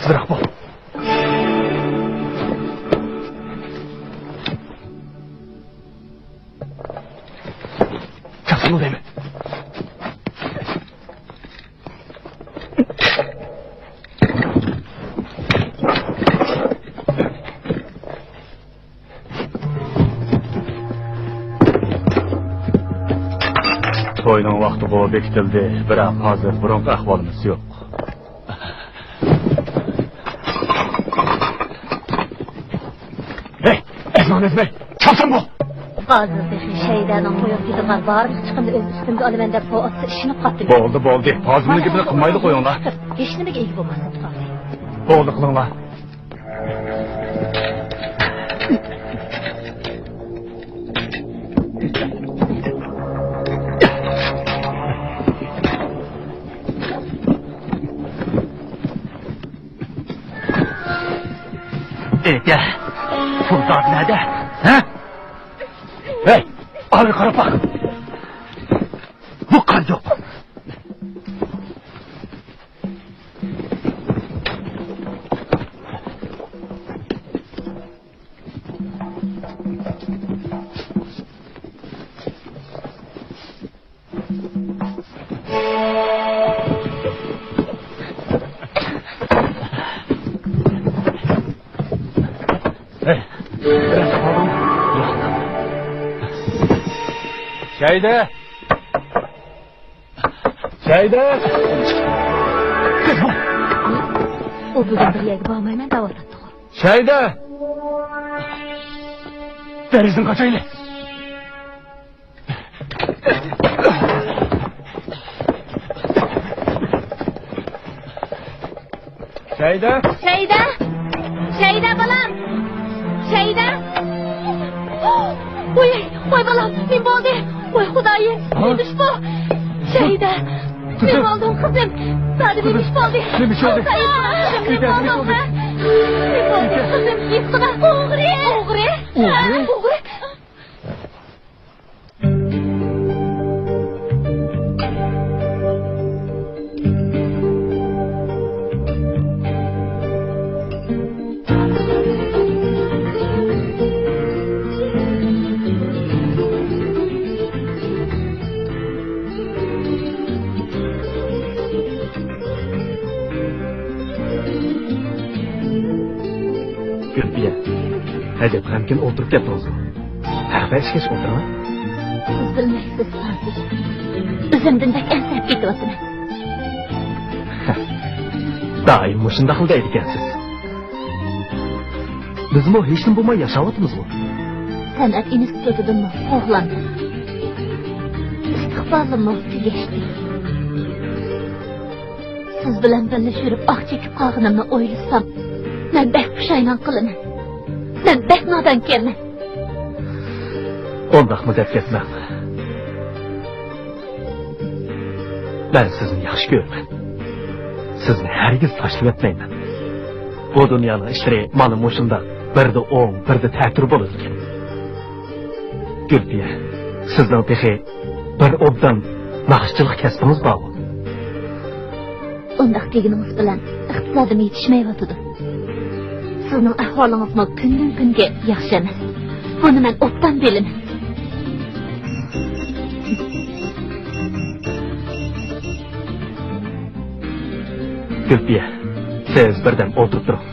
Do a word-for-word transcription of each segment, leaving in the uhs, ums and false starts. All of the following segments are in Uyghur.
ئازراق بول. چاقسىمۇ دەيمەن. توينىڭ ۋاقتىغۇ بېكىتىلدى، بىراق ھازىر بۇرۇنقى ئەھۋالىمىز يوق. ھەي، ئەزمان ئەزمەي، چالسام بۇ! ھازىر تېخى شەيدانىڭ تويغا كېتىدىغان بارلىق چىقىمنى ئۆز ئۈستۈمگە ئالىمەن دەپ بۇ ئاتىسى ئىشىنىپ قاپتىمەن. بولدى، بولدى. پازىلنىڭ گېپىنى قىلمايلى قويۇڭلار. ھېچنېمىگە ئىگە بولماستىن قالدى. بولدى، قىلىڭلار. ئېيتە، پۇل زادى نەدە؟ ھە؟ ھەي، ئارىغا قاراپ باق. بۇ قانداق؟ شەيدە! شەيدە! ئۇ بۈگۈن بىر يەرگە بارمايمەن دەۋاتاتتىغۇ. شەيدە! دېرىزىدىن قاچايلى! شەيدە! شەيدە! شەيدە بالام! شەيدە! ۋوي، ۋوي بالام، نېمە بولدى؟ ۋوي خۇدايىم، ھە؟ نېمىش بۇ؟ شەيدە! نېمە بولدۇڭ قىزىم؟ زادى نېمىش بولدى؟ نېمىش بولدى؟ خۇدايىم، نېمە بولدۇڭ ھە؟ نېمە بولدى قىزىم؟ ئېيتقىنا. ئوغرى! ئوغرى! ئوغرى! ئوغرى! گۈلپىيە، ئەجەب غەمكىن ئولتۇرۇپ كەتتىڭىزغۇ؟ ھەر بىر ئىشكەچ ئولتۇرۇڭ. سىز بىلمەيسىز، پازىل. ئۆزۈمدىن بەك ئەنسىرەپ كېتىۋاتىمەن. دائىم مۇشۇنداقلا دەيدىكەنسىز. بىزمۇ ھېچنېمە بولماي ياشاۋاتىمىزغۇ. سەنئەت ئىنستىتۇتىدىنمۇ قوغلاندىم. ئىستىقبالىممۇ تۈگەشتى. سىز بىلەن بىللە يۈرۈپ ئاھ چېكىپ قالغىنىمنى ئويلىسام، مەن بەك پۇشايمان قىلىمەن. مەن بەك نادانكەنمەن. ئۇنداقمۇ دەپ كەتمەڭ. مەن سىزنى ياخشى كۆرىمەن. سىزنى ھەرگىز تاشلىۋەتمەيمەن. بۇ دۇنيانىڭ ئىشلىرى مانا مۇشۇنداق، بىردە ئوڭ، بىردە تەتۈر بولىدىكەن. گۈلپىيە، سىزنىڭ تېخى بىر ئوبدان ناخشىچىلىق كەسپىڭىز بارغۇ؟ ئۇنداق دېگىنىڭىز بىلەن ئىقتىسادىم يېتىشمەيۋاتىدۇ. سىزنىڭ ئەھۋالىڭىزمۇ كۈندىن-كۈنگە ياخشى ئەمەس. بۇنى مەن ئوبدان بىلىمەن. گۈلپىيە، سىز بىردەم ئولتۇرۇپ تۇرۇڭ.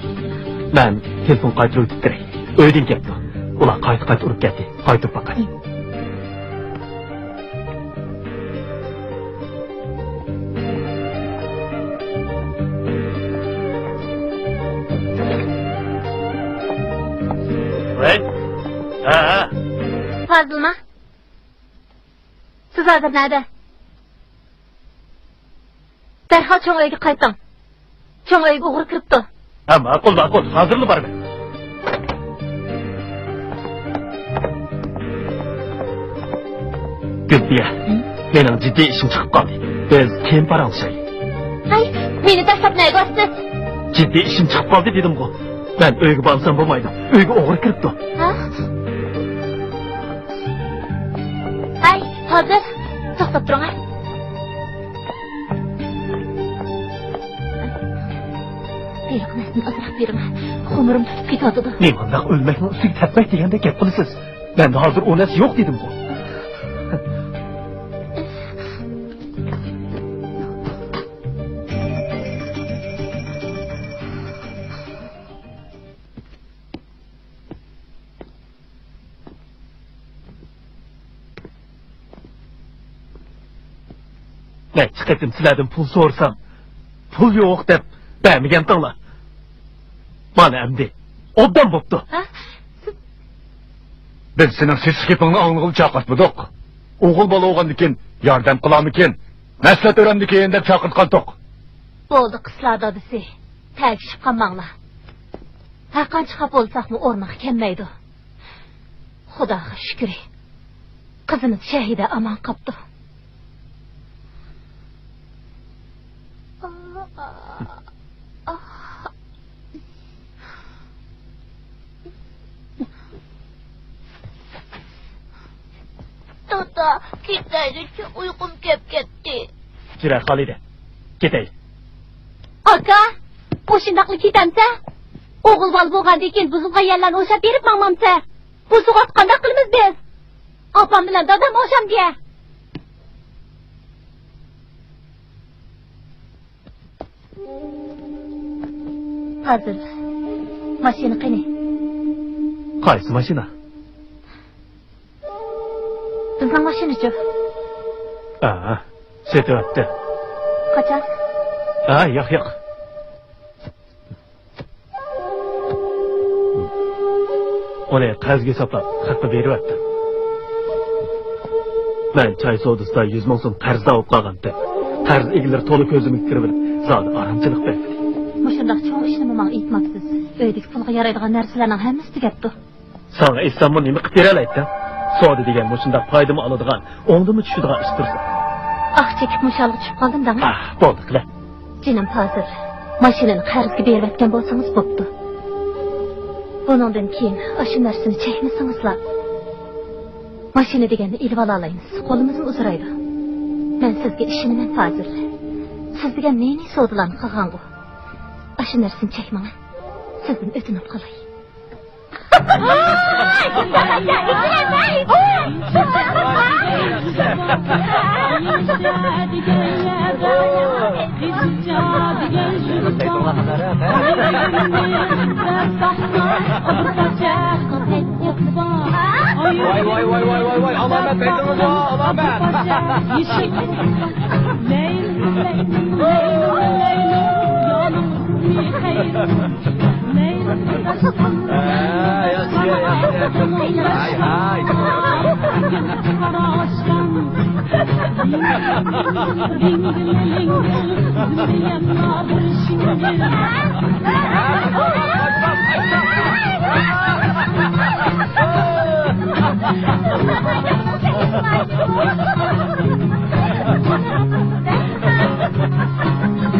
مەن تېلېفون قايتۇرۇۋېتىپ كىرەي. ئۆيدىن كەپتۇ. ئۇلار قايتا-قايتا ئۇرۇپ كەتتى. قايتۇرۇپ باقاي. ۋەي. ھە، ھە. پازىلما. سىز ھازىر نەدە؟ دەرھال چوڭ ئۆيگە قايتىڭ. چوڭ ئۆيگە ئوغرى كىرىپتۇ. ھە، ماقۇل، ماقۇل. ھازىرلا بارىمەن. گۈلپىيە، ھە؟ مېنىڭ جىددىي ئىشىم چىقىپ قالدى. بىز كېيىن پاراڭلىشايلى. ھەي، مېنى تاشلاپ نەگە بارىسىز؟ جىددىي ئىشىم چىقىپ قالدى دېدىمغۇ. مەن ئۆيگە بارمىسام بولمايدۇ. ئۆيگە ئوغرى كىرىپتۇ. ھە؟ ھەي، ھازىر. توختاپ تۇرۇڭ، ھە. ھېلىقى نەرسىنى ئازراق بېرىڭ. خۇمۇرۇم تۇتۇپ كېتىۋاتىدۇ. نېمانداق ئۆلمەكنىڭ ئۈستىگە تەپمەك دېگەندەك گەپ قىلىسىز؟ مەندە ھازىر ئۇ نەرسە يوق دېدىمغۇ. نەچچە قېتىم سىلەردىن پۇل سورىسام، پۇل يوق دەپ بەرمىگەنتىڭلار. مانا ئەمدى ئوبدان بوپتۇ. ھە؟ بىز سېنىڭ سېسىق گېپىڭنى ئاڭلىغىلى چاقىرتمىدۇق. ئوغۇل بالا بولغاندىكىن ياردەم قىلارمىكىن، مەسلىھەت بېرەرمىكىن دەپ چاقىرتقانتۇق. بولدى، قىسلا دادىسى. تەگىشىپ قالماڭلار. ھەرقانچە خاپا بولساقمۇ ئورنىغا كەلمەيدۇ. خۇداغا شۈكرى، قىزىمىز شەھىدە ئامان قاپتۇ. دادا، كېتەيلىچۇ، ئۇيقۇم كەپ كەتتى. جۈرە، خالىدە، كېتەيلى. ئاكا، ئۇ شۇنداقلا كېتەمسە؟ ئوغۇل بالا بولغاندىن كېيىن بۇزۇلغان يەرلەرنى ئوشاپ بېرىپ ماڭمامسە؟ بۇزۇغاچ قانداق قىلىمىز بىز؟ ئاپام بىلەن دادام ئوشامدىيە. پازىل، ماشىنا قېنى؟ قايسى ماشىنا؟ بىزنىڭ ماشىنىچۇ؟ ھە، سېتىۋەتتى. قاچان؟ ھە، ياق، ياق. ئۇنى قەرزگە ھېسابلاپ خەققە بېرىۋەتتىم. مەن چاي سودىسىدا يۈز مىڭ سوم قەرزدار بولۇپ قالغانتىم. قەرز ئىگىلىرى تولا كۆزۈمگە كىرىۋېلىپ، زادى ئارامچىلىق بەرمىدى. مۇشۇنداق چوڭ ئىشنىمۇ ماڭا ئېيتماپسىز. ئۆيدىكى پۇلغا يارايدىغان نەرسىلەرنىڭ ھەممىسى تۈگەپتۇ. ساڭا ئېيتساممۇ نېمە قىلىپ بېرەلەيتتىڭ؟ سودا دېگەن مۇشۇنداق پايدىمۇ ئالىدىغان، ئوڭدىمۇ چۈشىدىغان ئىش تۇرسا. ئاھ چېكىپ مۇشۇ ھالغا چۈشۈپ قالدىم دەڭ. ئاھ، بولدى قىلە. جېنىم پازىل، ماشىنىنى قەرزگە بېرىۋەتكەن بولسىڭىز بوپتۇ. بۇنىڭدىن كېيىن ئاشۇ نەرسىنى چەكمىسىڭىزلا. ماشىنا دېگەننى ئېلىۋالالايمىز، قولىمىزمۇ ئۇزىرايدۇ. مەن سىزگە ئىشىنىمەن پازىل. سىز دېگەن نى-نى سودىلارنى قىلغانغۇ. ئاشۇ نەرسىنى چەكمەڭ. سىزدىن ئۆتۈنۈپ قالاي. ۋاي، ۋاي، ۋاي، ۋاي، ۋاي، ۋاي، ئالامەت ئېيتىڭىز، ئالامەت. ھەي، ھەي.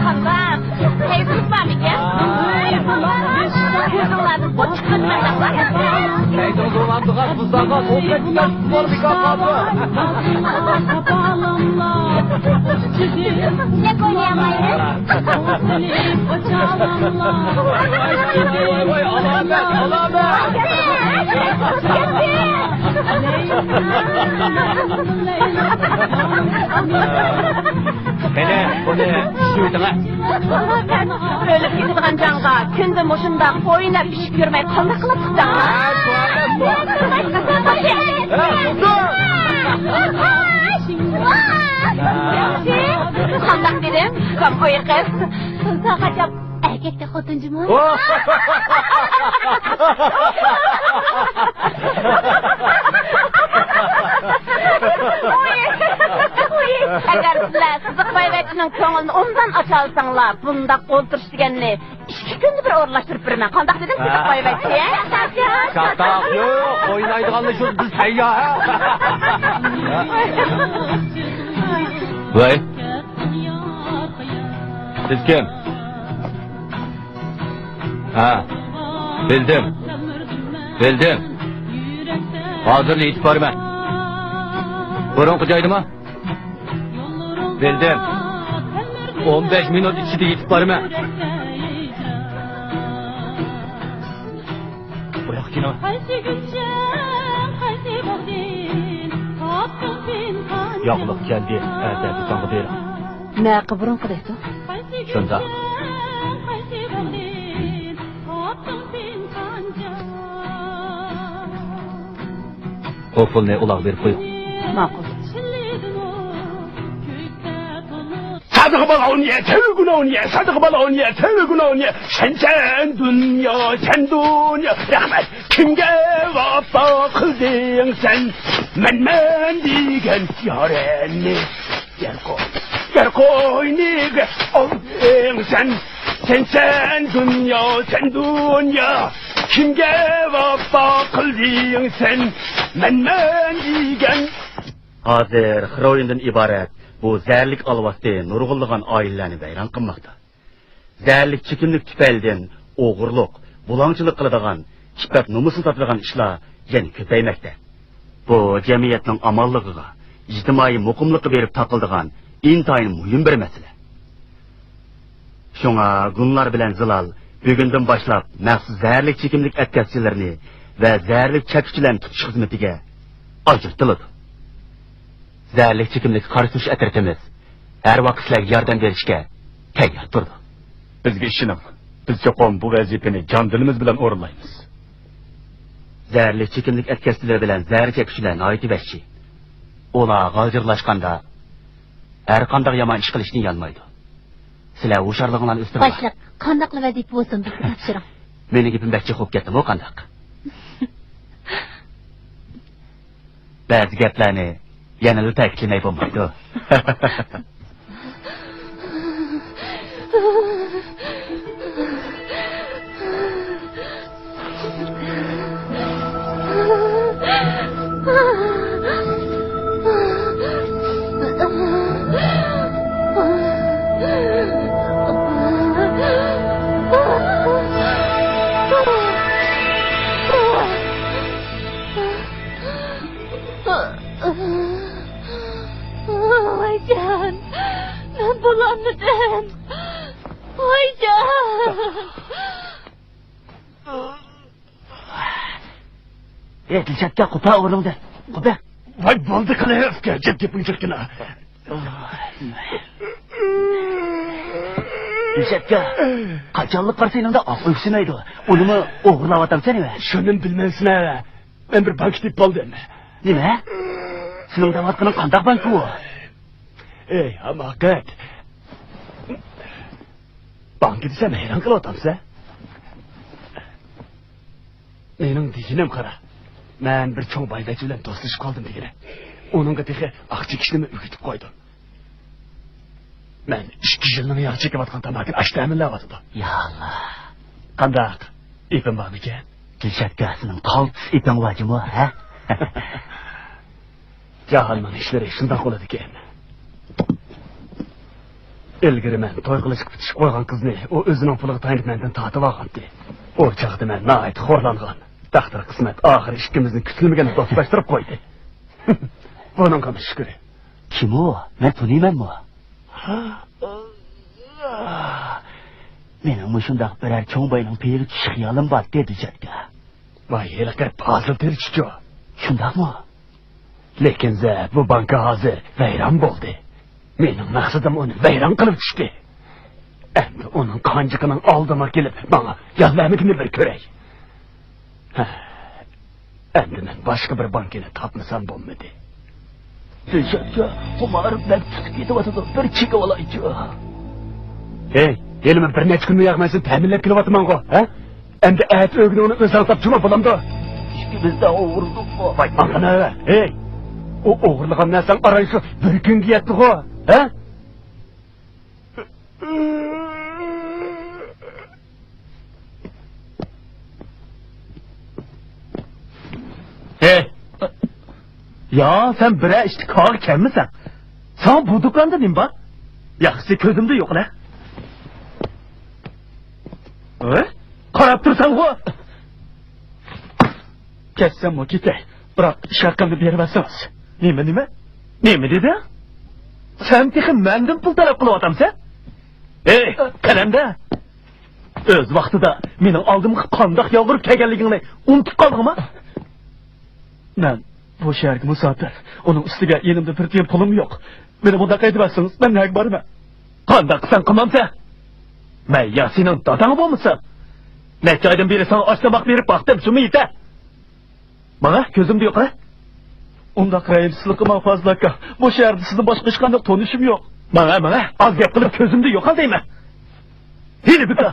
قانداق؟ كەيپىڭىز بارمىكەن؟ كۆزۈڭلاردىن ئوت چىققان قانداقلار؟ كەيپىڭىز بولغان تۇغاس، بۇزداغان، ئوت بەككىدەك بۇلار بىكار قالدى. ئىشلەپ ئوينىيالمايمىز. ۋاي، ۋاي، ۋاي، ئالامەت، ئالامەت. قېنى، بۇنى چۈشۈرۈۋېتىڭە. ئۆلۈپ كېتىدىغان جانغا كۈندە مۇشۇنداق ئويناپ ئىچىپ يۈرمەي قانداق قىلىپ تۇتاڭ؟ قانداق دېدىم؟ ئۇكام ئۇيقۇس. تۇنسا قاچاپ ئەركەكتە خوتۇن جۇمۇ. ئەگەر سىلەر سىزىقبايۋەچچىنىڭ كۆڭلىنى ئوبدان ئاچالىساڭلار، بۇنداق ئولتۇرۇش دېگەننى ئىككى كۈندە بىر ئورۇنلاشتۇرۇپ بېرىمەن. قانداق دېدىم، سىزىقبايۋەچچى؟ چاتاق يوق، ئوينايدىغاندا شۇ بىز تەييار. ۋاي. سىز كىم؟ ھە، بىلدىم. بىلدىم. ھازىرلا يېتىپ بارىمەن. بۇرۇنقى جايدىمۇ؟ بىلدىم. ئون بەش مىنۇت ئىچىدە يېتىپ بارىمەن. كىنو. قايسى گۈلچە، قايسى باغدىن تاپتىڭ پىنھانچە؟ ياقلىق كەلدى، ئەتە دۇكانغا بېرىڭ. نەقە بۇرۇنقىدەكتۇ. شۇنداق. قايسى باغدىن تاپتىڭ پىنھانچە؟ بۇ پۇلنى ئۇلارغا بېرىپ قويۇڭ. ماقۇل. سادىق بالونى، تەۋگۈنونى، سادىق بالونى، تەۋگۈنونى، سەنسەن دۇنيا، سەن دۇنيا. رەھمەت. كىمگە ۋاپا قىلدىڭ سەن؟ مەن، مەن دېگەن يارەننى. يەر قوي، يەر قوينىگە ئالدىڭ سەن. سەنسەن دۇنيا، سەن دۇنيا. كىمگە ۋاپا قىلدىڭ سەن؟ مەن، مەن دېگەن. ھازىر خېروئىندىن ئىبارەت بۇ زەھەرلىك ئالۋاستى نۇرغۇنلىغان ئائىلىلەرنى ۋەيران قىلماقتا. زەھەرلىك چېكىملىك تۈپەيلىدىن ئوغرىلىق، بۇلاڭچىلىق قىلىدىغان، ئىپپەت-نومۇسنى ساتىدىغان ئىشلار يەنە كۆپەيمەكتە. بۇ جەمئىيەتنىڭ ئامانلىقىغا، ئىجتىمائىي مۇقىملىققا بېرىپ تاقىلىدىغان ئىنتايىن مۇھىم بىر مەسىلە. شۇڭا گۇنلار بىلەن زىلال بۈگۈندىن باشلاپ مەخسۇس زەھەرلىك چېكىملىك ئەتكەسچىلىرىنى ۋە زەھەرلىك چەككۈچىلەرنى تۇتۇش خىزمىتىگە ئاجرىتىلىدۇ. زەھەرلىك چېكىملىككە قارشى تۇرۇش ئەترىتىمىز ھەر ۋاقىت سىلەرگە ياردەم بېرىشكە تەييار تۇرىدۇ. بىزگە ئىشىنىڭ، بىز چوقۇم بۇ ۋەزىپىنى جان-دىلىمىز بىلەن ئورۇنلايمىز. زەھەرلىك چېكىملىك ئەتكەسچىلىرى بىلەن زەھەر چەككۈچىلەر ناھايىتى ۋەھشىي. ئۇلار غالجىرلاشقاندا ھەر قانداق يامان ئىش قىلىشنى ئۇنتۇمايدۇ. سىلەر ھوشيارلىقىڭلارنى ئۆستۈرۈڭلار. باشلىق، قانداقلا ۋەزىپە بولسۇن، بىزگە تاپشۇرۇڭ. مېنىڭ گېپىم بەك جىق بولۇپ كەتتىمۇ قانداق؟ بەزى گەپلەرنى يەنىلا تەكىتلىمەي بولمايدۇ. ۋايجان، مەن بولالمىدىم. ۋايجان. ئەي، دىلشاتكا، قوپار ئورنۇڭدىن. قوپار. ۋاي، بولدى، قىلىۋەرسىكەن، جىق گېپىڭ جىقكىنا. دىلشاتكا، قاچانلىق قارىسا يېنىڭدا ئاق ئۆكسۈمەيدۇ. ئۇنىمۇ ئوغرىلاۋاتامسەن ھە؟ شۇنىمۇ بىلمەمسىلەر؟ مەن بىر بانكا تېپىپ ئالدىم. نېمە؟ سېنىڭ دەۋاتقىنىڭ قانداق بانكا ئۇ؟ ئەي، ھاماقەت. بانكا دېسەم ھەيران قېلىۋاتامسەن؟ مېنىڭ دېگىنىم قارا. مەن بىر چوڭ بايۋەچچە بىلەن دوستلىشىپ قالدىم دېگىنە. ئۇنىڭغا تېخى ئاق چېكىشنىمۇ ئۆگىتىپ قويدۇم. مەن ئىككى يىلنىڭ ياغ چېكىۋاتقان تاماكىنى ئاشۇ تەمىنلەۋاتىدۇ. يا ئاللا. قانداق؟ ئېپىم بارمىكەن؟ دىلشاتكا، سېنىڭ قالتىس ئېپىڭ بار جۇمۇ، ھە؟ جاھاننىڭ ئىشلىرى شۇنداق بولىدىكەن. ئىلگىرى مەن توي قىلىشقا پۈتۈشۈپ قويغان قىزنى ئۇ ئۆزىنىڭ پۇلىغا تايىنىپ مەندىن تارتىۋالغانتى. ئۇ چاغدا مەن ناھايىتى خورلانغان. تەقدىر قىسمەت ئاخىرى ئىككىمىزنى كۈتۈلمىگەن دوستلاشتۇرۇپ قويدى. بۇنىڭغىمۇ شۈكرى. كىم ئۇ؟ مەن تونۇيمەنمۇ؟ مېنىڭمۇ شۇنداق بىرەر چوڭ باينىڭ پېيىگە چۈشۈش خىيالىم بار، دېدى جەدگە. ۋاي، ھېلىقى پازىل تېرىچىچۇ؟ شۇنداقمۇ؟ لېكىن زە، بۇ بانكا ھازىر ۋەيران بولدى. مېنىڭ مەقسىتىم ئۇنى ۋەيران قىلىۋېتىشتى. ئەمدى ئۇنىڭ قانجىقىنىڭ ئالدىما كېلىپ، ماڭا يان بەرمىكىنى بىر كۆرەي. ھە، ئەمدى مەن باشقا بىر بانكىنى تاپمىسام بولمىدى. دىلشاتكا، خۇمارىم بەك تۇتۇپ كېتىۋاتىدۇ، بىر چېكىۋالايچۇ. ھەي، ھېلىمۇ بىر نەچچە كۈنمۇ ياق مەن سېنى تەمىنلەپ كېلىۋاتىمەنغۇ، ھە؟ ئەمدى ئەتە ئۆگىنىڭنى ئۆزۈڭ تاپچۇما بولامدۇ؟ ئىككىمىزدە ئوغرىلىق بار. ۋاي، ئاڭقىنا، ھەي! ئۇ ئوغرىلىغان نەرسەڭ ئاران شۇ بىر كۈنگە يەتتىغۇ، ھە؟ ھەي! يا، سەن بىرەر ئىشتا كارغا كەلمىسەڭ. ساڭا بۇ دۇكاندا نېمە بار؟ ياخشىسى كۆزۈمدە يوقلا. ھە؟ قاراپ تۇرساڭغۇ. كەتسەممۇ كېتەي، بىراق ئىش ھەققىمنى بېرىۋەرسىڭىز. نېمە، نېمە؟ نېمە دېدىڭ؟ سەن تېخى مەندىن پۇل تەلەپ قىلىۋاتامسەن؟ ھەي، قەلەندەر! ئۆز ۋاقتىدا مېنىڭ ئالدىمغا قانداق يالۋۇرۇپ كەلگەنلىكىڭنى ئۇنتۇپ قالدىڭما؟ مەن بۇ شەھەرگە مۇساپىر. ئۇنىڭ ئۈستىگە يېنىمدا بىر تىيىن پۇلۇم يوق. مېنى بۇنداق ئېتىۋەتسىڭىز، مەن نەگە بارىمەن؟ قانداق قىلساڭ قىلمامسەن؟ مەن يا سېنىڭ داداڭ بولمىسام؟ نەچچە ئايدىن بېرى ساڭا ئاش-تاماق بېرىپ باقتىم، شۇمۇ يېتە. ماڭا كۆزۈمدە يوقال. ئۇنداق رەھىمسىزلىك قىلماڭ، پازىل ئاكا. بۇ شەھەردە سىزدىن باشقا ھېچقانداق تونۇشۇم يوق. ماڭا، ماڭا، ئاز گەپ قىلىپ كۆزۈمدە يوقال دەيمەن. ھېلى بىكار.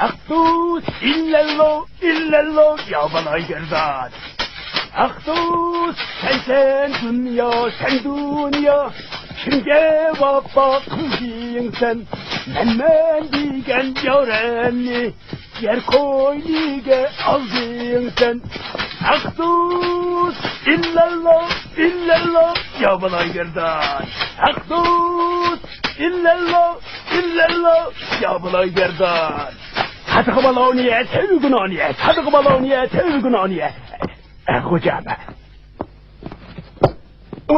ئاقتۇز، ئىللەللو، ئىللەللو، يا بالاي گەردان. ئاقتۇز، سەنسەن دۇنيا، سەن دۇنيا. كىمگە ۋاپا قىلدىڭ سەن؟ مەنمەن دېگەن يارەننى يەر قوينىگە ئالدىڭ سەن. ئاقتۇز، ئىللەللو، ئىللەللو، يا بالاي گەردان. ئاقتۇز، ئىللەللو، ئىللەللو، يا بالاي گەردان. سادىقى بالونى يە، سەۋگۈنانى يە، سادىقى بالونى يە، سەۋگۈنانى يە. ئە، خوجام. ئۇ،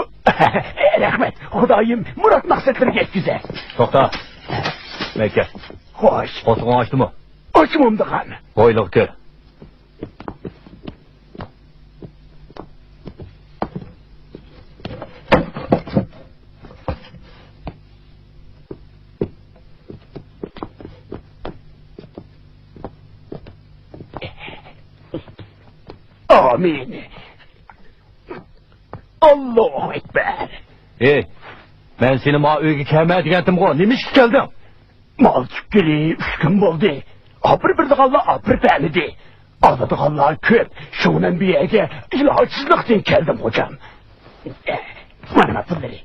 رەھمەت. خۇدايىم مۇراد مەقسەتلىرىگە يەتكۈزە. توختا. مەككە. خوش. قوسۇقۇڭ ئاشتىمۇ؟ ئاچمامدىغان. ھويلىغا كىر. ئامىن. ئاللاھۇ ئەكبەر. ئېي، مەن سېنى ما ئۆيگە كەلمە دېگەنتىمغۇ، نېمە ئىشقا كەلدىڭ؟ مال چۈشكىلى ئۈچ كۈن بولدى. ئاپىرىپ بېرىدىغانلار ئاپىرىپ بەرمىدى. ئالىدىغانلار كۆپ، شۇڭا مەن بۇ يەرگە ئىلاجسىزلىقتىن كەلدىم، خوجام. مانا پۇللىرى.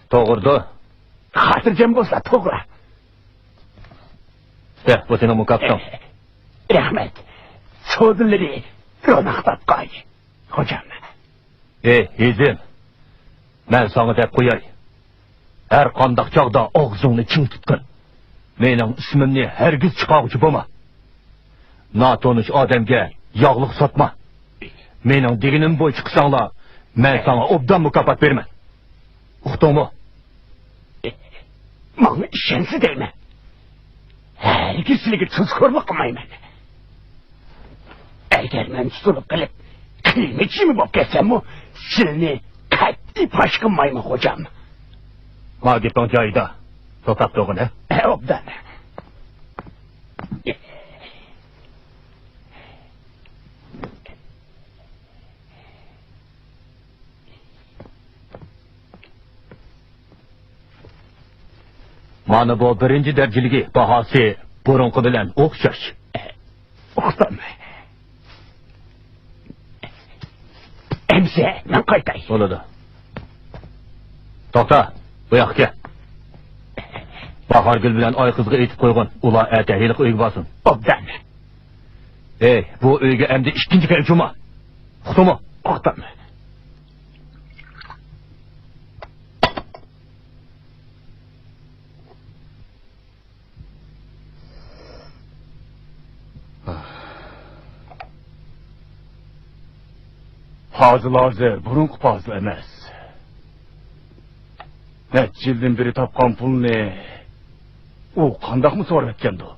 توغرىدۇ. خاتىرجەم بولسا توغرا. دە، بۇ سېنىڭ مۇكاپاتىڭ. رەھمەت. سودىلىرى روناق تاپقاي، خوجام. ئېي، ھېزىم، مەن ساڭا دەپ قوياي. ھەر قانداق چاغدا ئاغزىڭنى چىڭ تۇتقىن. مېنىڭ ئىسمىمنى ھەرگىز چىقارغۇچى بولما. ناتونۇش ئادەمگە ياغلىق ساتما. مېنىڭ دېگىنىم بويىچە قىلساڭلار، مەن ساڭا ئوبدان مۇكاپات بېرىمەن. ئۇقتۇڭمۇ؟ ماڭا ئىشەنسە دەيمەن. ھەرگىز سىلىگە تۇزكورلۇق قىلمايمەن. ئەگەر مەن تۇتۇلۇپ قېلىپ، قىيما-چىيما بولۇپ كەتسەممۇ، سىلىنى قەتئىي پاش قىلمايمەن، خوجام. ما گېپىڭ جايىدا. توختاپ تۇرغىن، ھە؟ ھە، ئوبدان. مانا بۇ بىرىنچى دەرىجىلىكى، باھاسى بۇرۇنقى بىلەن ئوخشاش. ئۇقتۇم. ئەمسە مەن قايتاي. بولىدۇ. توختا، بۇ ياققا كەل. باھارگۈل بىلەن ئايقىزغا ئېيتىپ قويغىن، ئۇلار ئەتە ھېلىقى ئۆيگە بارسۇن. ئوبدان. ھەي، بۇ ئۆيگە ئەمدى ئىككىنچى كەل جۇما. ئۇقتۇڭمۇ؟ ئۇقتۇم. پازىل ھازىر بۇرۇنقى پازىل ئەمەس. نەچچە يىلدىن بېرى تاپقان پۇلنى ئۇ قانداقمۇ سورىۋەتكەندۇ؟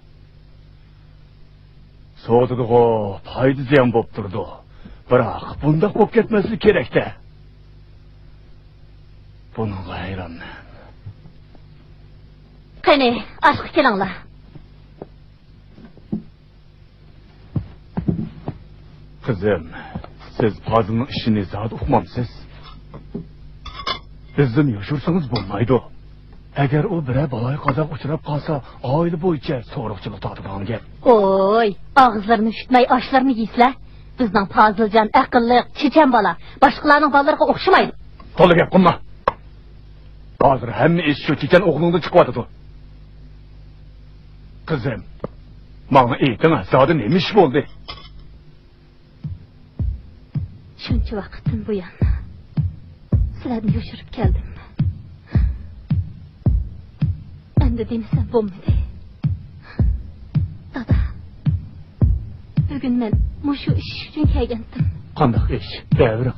سودىدىغۇ پايدا زىيان بوپ تۇرىدۇ. بىراق بۇنداق بوپ كەتمەسلىكى كېرەك-دە. بۇنىڭغا ھەيرانمەن. قېنى، ئاشقا كېلىڭلار. قىزىم، سىز پازىلنىڭ ئىشىنى زادى ئۇقمامسىز؟ بىزدىن يوشۇرسىڭىز بولمايدۇ. ئەگەر ئۇ بىرەر بالايىقازاغا ئۇچراپ قالسا، ئائىلە بويىچە سورۇقچىلىق تارتىدىغان گەپ. ۋوي، ئاغزىلىرىنى ئۈشۈتمەي ئاشلىرىنى يېسىلە. بىزنىڭ پازىلجان ئەقىللىق، چېچەن بالا، باشقىلارنىڭ بالىلىرىغا ئوخشىمايدۇ. تولا گەپ قىلما. ھازىر ھەممە ئىش شۇ چېچەن ئوغلۇڭدىن چىقىۋاتىدۇ. قىزىم، ماڭا ئېيتىڭ، زادى نېمە ئىش بولدى؟ شۇنچە ۋاقىتتىن بۇيان سىلەردىن يوشۇرۇپ كەلدىم. ئەمدى دېمىسەم بولمىدى. دادا، بۈگۈن مەن مۇشۇ ئىش ئۈچۈن كەلگەنتىم. قانداق ئىش؟ دەۋېرىڭ.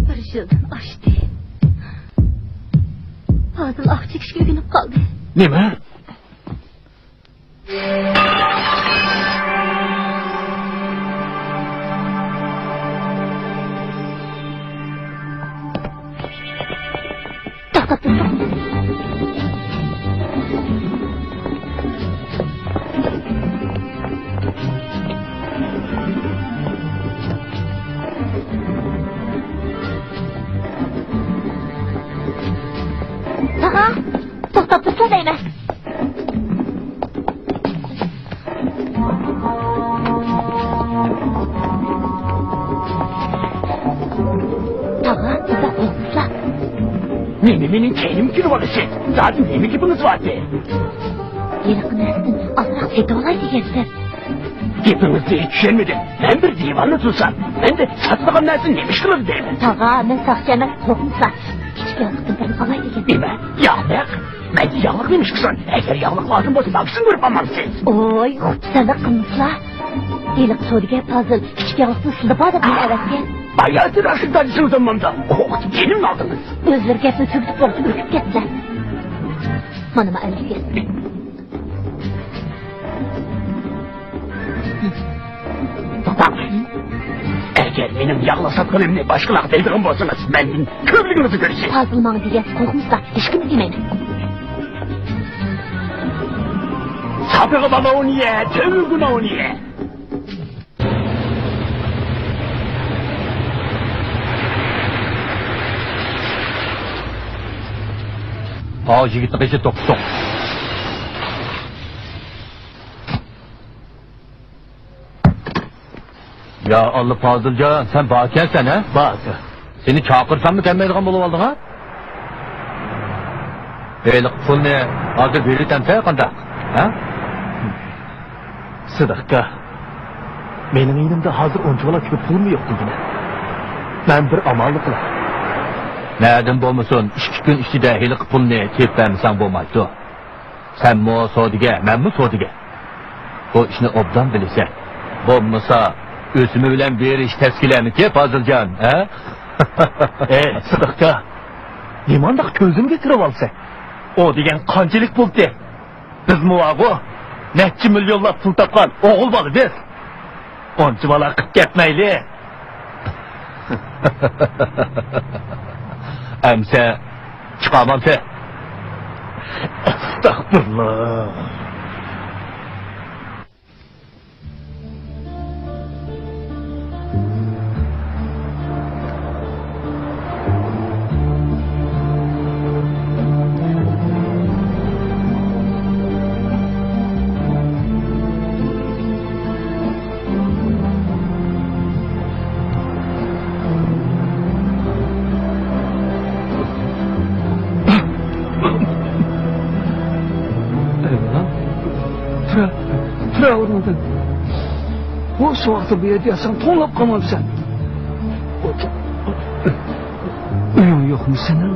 بىر يىلدىن ئاشتى. پازىل ئاق چېكىشكە ئۆگىنىپ قالدى. نېمە؟ توختاپ تۇرسۇن. تاغا، توختاپ تۇرسۇن دەيمەن. تاغا، بىزدە قورقۇپلا. نېمە مېنىڭ كەينىمگە كېلىۋالىسىز؟ زادى نېمە گېپىڭىز بار ئىدى؟ ھېلىقى نەرسىدىن ئازراق سېتىۋالاي دېگەنتىم. گېپىڭىزنى چۈشەنمىدىم. مەن بىر دىۋانە تۇرسام، مەندە ساتىدىغان نەرسە نېمە ئىش قىلىدۇ دەيمەن. تاغا، مەن ساقچى ئەمەس، قورقمىسا. كىچىك ياغلىقتىن بىرنى ئالاي دېگەن. نېمە؟ ياغلىق؟ مەندە ياغلىق نېمە ئىش قىلسۇن؟ ئەگەر ياغلىق لازىم بولسا، ماڭا شۇنى بېرىپ ئالمامسىز؟ ئوي، خۇپسەنلىك قىلمىسىلا. ھېلىقى سودىگەر پازىل كىچىك ياغلىقتىن سىزدا بار دەپ مېنى ئەۋەتكەن. باياتىن ئاشۇ دادىسىڭىز ئالمامدا. قورقۇتۇپ جېنىمنى ئالدىڭىز. ئۆزلىرى گەپنى تۈگىتىپ بولسا ئۈركۈپ كەتتىلە. مانا ما ئەمدى. توختاڭ! ئەگەر مېنىڭ ياغلىق ساتقىنىمنى باشقىلارغا دەيدىغان بولسىڭىز، مەندىن كۆپلۈكىڭىزنى كۆرىسىز. پازىل ماڭا دېگەن، قورقمىسا، ھېچكىمگە دېمەيمەن. ساتىغا بالونى يە، تۆمۈر گۇناۋنى يە. ئاۋۇ يىگىتنىڭ قېشىدا توختىتىڭ. يا ئاللا، پازىلجان، سەن باركەنسەن ھە؟ بار ئاكا. سېنى چاقىرساممۇ كەلمەيدىغان بولۇۋالدىڭ ھە؟ ھېلىقى پۇلنى ھازىر بېرىۋېتەمسەن قانداق؟ ھە؟ سىدىق ئاكا، مېنىڭ يېنىمدا ھازىر ئۇنچىۋالا كۆپ پۇلمۇ يوق دېگىنە. مەن بىر ئامالنى قىلاي. نەدىن بولمىسۇن، ئىككى كۈن ئىچىدە ھېلىقى پۇلنى تېپىپ بەرمىسەڭ بولمايدۇ. سەنمۇ سودىگەر، مەنمۇ سودىگەر. بۇ ئىشنى ئوبدان بىلىسەن. بولمىسا، ئۆسۈمى بىلەن بېرىش تەسكىلەمىكى، پازىلجان، ھە؟ ئەي، سىدىق ئاكا، نېمانداق كۆزۈمگە كىرىۋالىسەن؟ ئۇ دېگەن قانچىلىك پۇلتى؟ بىزمۇ بارغۇ، نەچچە مىليونلاپ پۇل تاپقان ئوغۇل بالا بىز. ئۇنچىۋالا قىپ كەتمەيلى. ئەمسە چىقامامسە؟ ئەستەغپۇرۇللا. ئەي بالام، تۇرە، تۇرە ئورنۇڭدىن. بۇ سوغۇقتا بۇ يەردە ياتساڭ توڭلاپ قالمامسەن؟ ئۆيۈڭ يوقمۇ سېنىڭ؟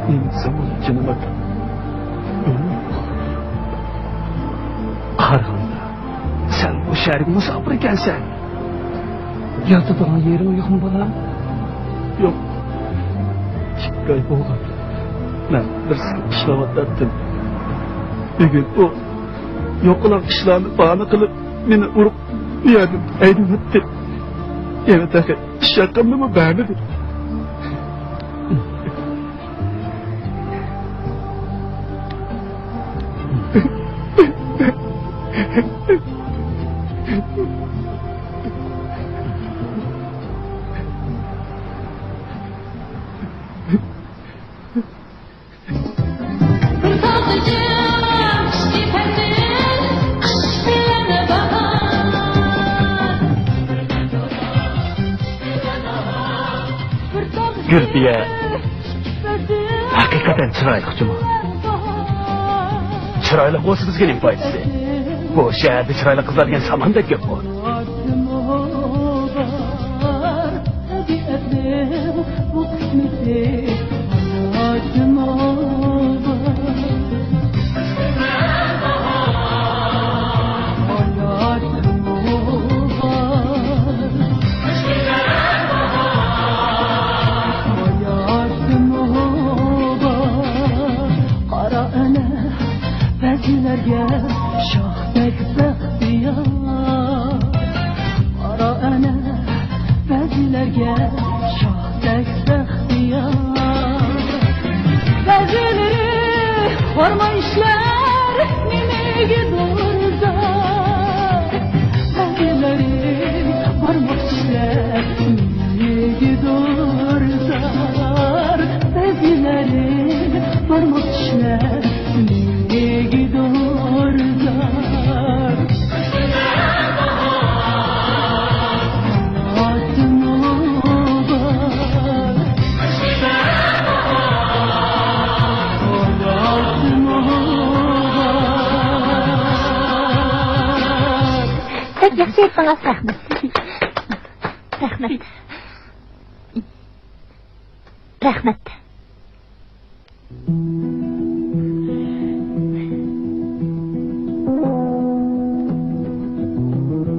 نېمە دېسەم بولىدۇ جېنىم ئاكا؟ ئۆيۈم يوق. قارىغاندا سەن بۇ شەھەرگە مۇساپىر ئىكەنسەن. ياتىدىغان يېرىڭ يوقمۇ بالام؟ يوق. ئىككى ئاي بولغان. مەن بىر سىر ئىشلەۋاتاتتىم. بۈگۈن ئۇ يوقىلاڭ ئىشلارنى باھانە قىلىپ مېنى ئۇرۇپ بۇ يەردىن ھەيدىۋەتتى. يەنە تېخى ئىش ھەققىمنىمۇ بەرمىدى. گۈلپىيە ھەقىقەتەن چىرايلىق جۇمۇ. چىرايلىق بولسا بىزگە نېمە پايدىسى؟ بۇ شەھەردە چىرايلىق قىزلار دېگەن ساماندەك كۆپقۇ. شاھدەك بەختىيار. بەزىلىرى بارماق ئىشلار نېمىگىدۇر زار. بەزىلىرى بارماق ئىشلار نېمىگىدۇر زار. بەزىلىرى بارماق ئىشلار نېمىگىدۇر زار. بەك ياخشى ئېيتتىڭىز، رەھمەت. رەھمەت. رەھمەت.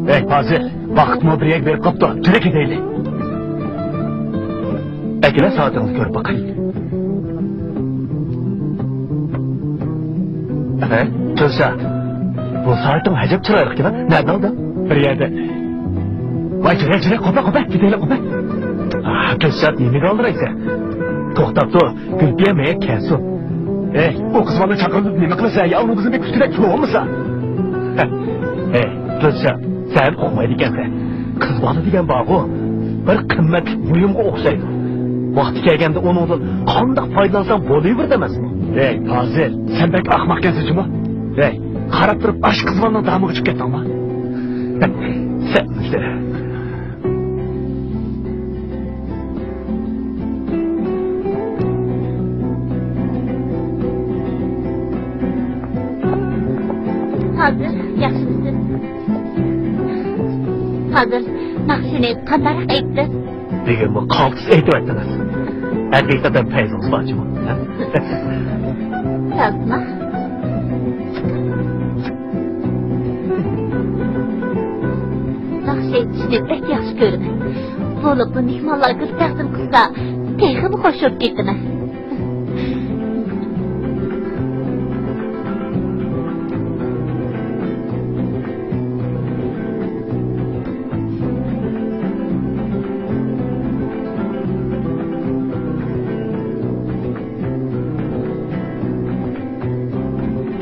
ھەي، پازىل، ۋاقىتمۇ بىر يەرگە بېرىپ قاپتۇ. كېلە كېتەيلى. ئەكېلە، سائىتىڭنى كۆرۈپ باقاي. ھە، دىلشات، بۇ سائىتىڭ ئەجەب چىرايلىقكەن، ھە؟ نەدە ئالدىڭ؟ بىر يەردە. ۋاي، جۈرە، جۈرە، قوپە، قوپە، كېتەيلى، قوپە. ئاھ، دىلشات، نېمىگە ئالدىرايسەن؟ توختاپ تۇر، گۈلپىيە مېيەك كەلسۇن. ھەي، ئۇ قىز بالىنى چاقىرىپ نېمە قىلىسەن؟ يا ئۇنىڭ بىزنى بەك كۈتكۈدەك تۇرۇۋالمىسا. ھەي، دىلشات، سەن ئۇقمايدىكەنسەن. قىز بالا دېگەن بارغۇ، بىر قىممەتلىك بۇيۇمغا ئوخشايدۇ. ۋاقتى كەلگەندە ئۇنىڭدىن قانداق پايدىلانساڭ بولۇۋېرىدۇ ئەمەسمۇ؟ ھەي، پازىل، سەن بەك ئاخماق ئىكەنسەن جۇمۇ. ھەي، قاراپ تۇرۇپ ئاشۇ قىز بالىنىڭ دامىغا چۈشۈپ كەتتىڭمۇ؟ سەن بىلىسەن. پازىل، ياخشىمۇسىز؟ پازىل، ناخشىنى قانداقراق ئېيتتىڭ؟ بۈگۈنمۇ قالتىس ئېيتىۋەتتىڭىز. ھەقىقەتەن پەيزىڭىز بار جۇمۇ، ھە؟ سازما. ناخشا ئېيتىشنى بەك ياخشى كۆرىمەن. بولۇپمۇ مېھمانلارغا تەقدىم قىلسا، تېخىمۇ خۇش بولۇپ كېتىمەن.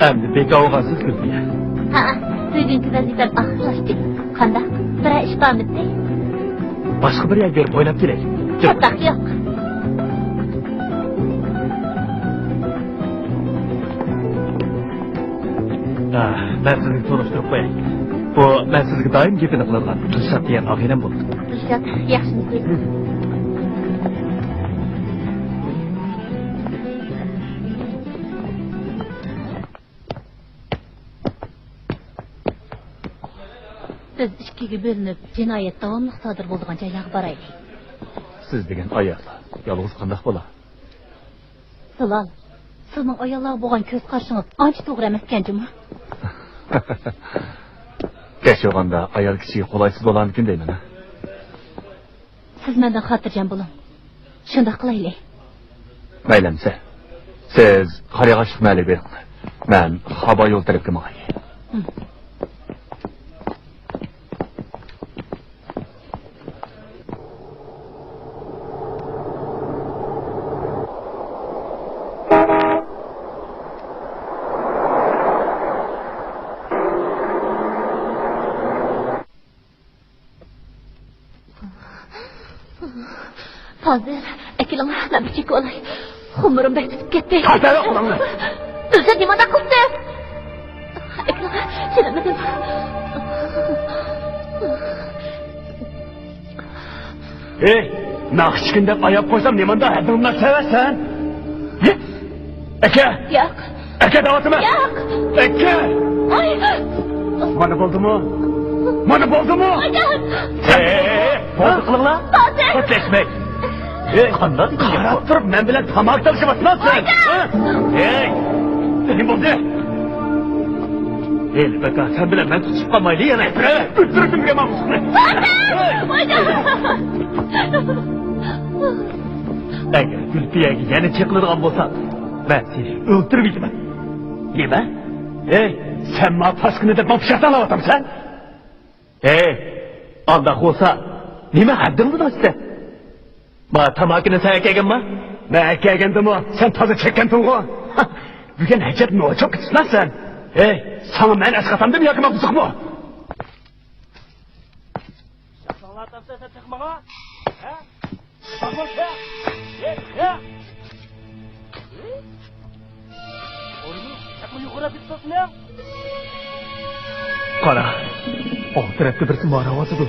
ئەمدى بىكار بولغانسىز، گۈلپىيە. ھەئە، بۈگۈنكى ۋەزىپەم ئاخىرلاشتى. قانداق؟ بىرەر ئىش بارمىدى؟ باشقا بىر يەرگە بېرىپ ئويناپ كېلەيلى. چاتاق يوق. ئاھ، مەن سىزگە تونۇشتۇرۇپ قوياي. بۇ مەن سىزگە دائىم گېپىنى قىلىدىغان دىلشات دېگەن ئاغىنەم بولىدۇ. دىلشات، ياخشىمۇسىز؟ بىز ئىككىگە بۆلۈنۈپ، جىنايەت داۋاملىق سادىر بولىدىغان جايلارغا بارايلى. سىز دېگەن ئايال يالغۇز قانداق بولا؟ زۇلال، سىزنىڭ ئاياللارغا بولغان كۆز قارىشىڭىز ئانچە توغرا ئەمەسكەن جۇمۇ. كەچ بولغاندا ئايال كىشىگە قولايسىز بولامدىكىن دەيمەن، ھە؟ سىز مەندىن خاتىرجەم بولۇڭ. شۇنداق قىلايلى. مەيلى ئەمىسە. سىز قارىياغاچلىق مەھەللىگە بېرىڭ. مەن خابا يول تەرەپكە ماڭاي. ھىم. پازىل، ئەكېلىڭلار، مەن بىر چېكىۋالاي. خۇمۇرۇم بەك پىسىپ كەتتى. قايتۇرۇڭ قولۇڭنى. ئۆزى نېمانداق قىلسىز؟ ئەكېلىڭلار، سېلىنمىدىم. ھېي، ناخشا چىقىن دەپ ئاياپ قويسام، نېمانداق ھەددىڭدىن ئاشىسەن؟ ھېي، ئەكە! ياق. ئەكە دەۋاتىمەن! ياق! ئەكە! ئاي! مانا بولدىمۇ؟ مانا بولدىمۇ؟ ئاي! ھەي، ھەي، ھەي، بولدى قىلىڭلار! پازىل! ئۆتلەشمەي! ھېي، قانداق دېگەن گەپ بۇ؟ قاراپ تۇرۇپ مەن بىلەن تاماكا تارتىشىۋاتىسەن سەن! ھە؟ ھېي! نېمە بولدى؟ ھېلى بەكار سەن بىلەن مەن تۇتۇشۇپ قالمايلى يەنە! ئۆلتۈرۈپ بېرەي ماڭا! ئەگەر گۈلپىيەگە يەنە چېقىلىدىغان بولساڭ، مەن سېنى ئۆلتۈرۈپ كېتىمەن. نېمە؟ ھېي، سەن ماڭا پاسكىنا دەپ ماڭا پىچاق تاللاۋاتامسەن؟ ھېي، ئانداق بولسا، نېمە ھەددىڭدىن ئاشتى؟ ما تاماكىنى سەن ئەكەلگەنما؟ مەن ئەكەلگەندىمۇ، سەن تازا چەككەنتىڭغۇ. بۈگۈن ئەجەب نوچاپ كېتىسەن سەن. ھەي، ساڭا مەن ئەسقاتامدىم ياكى ماقسۇقمۇ؟ شاخساڭلار تاپسا سەن چاقماڭا. ھە؟ چاقماڭ. ھە؟ ھە؟ قارا، ئۇ تەرەپتە بىرسى ماراۋاتىدۇ.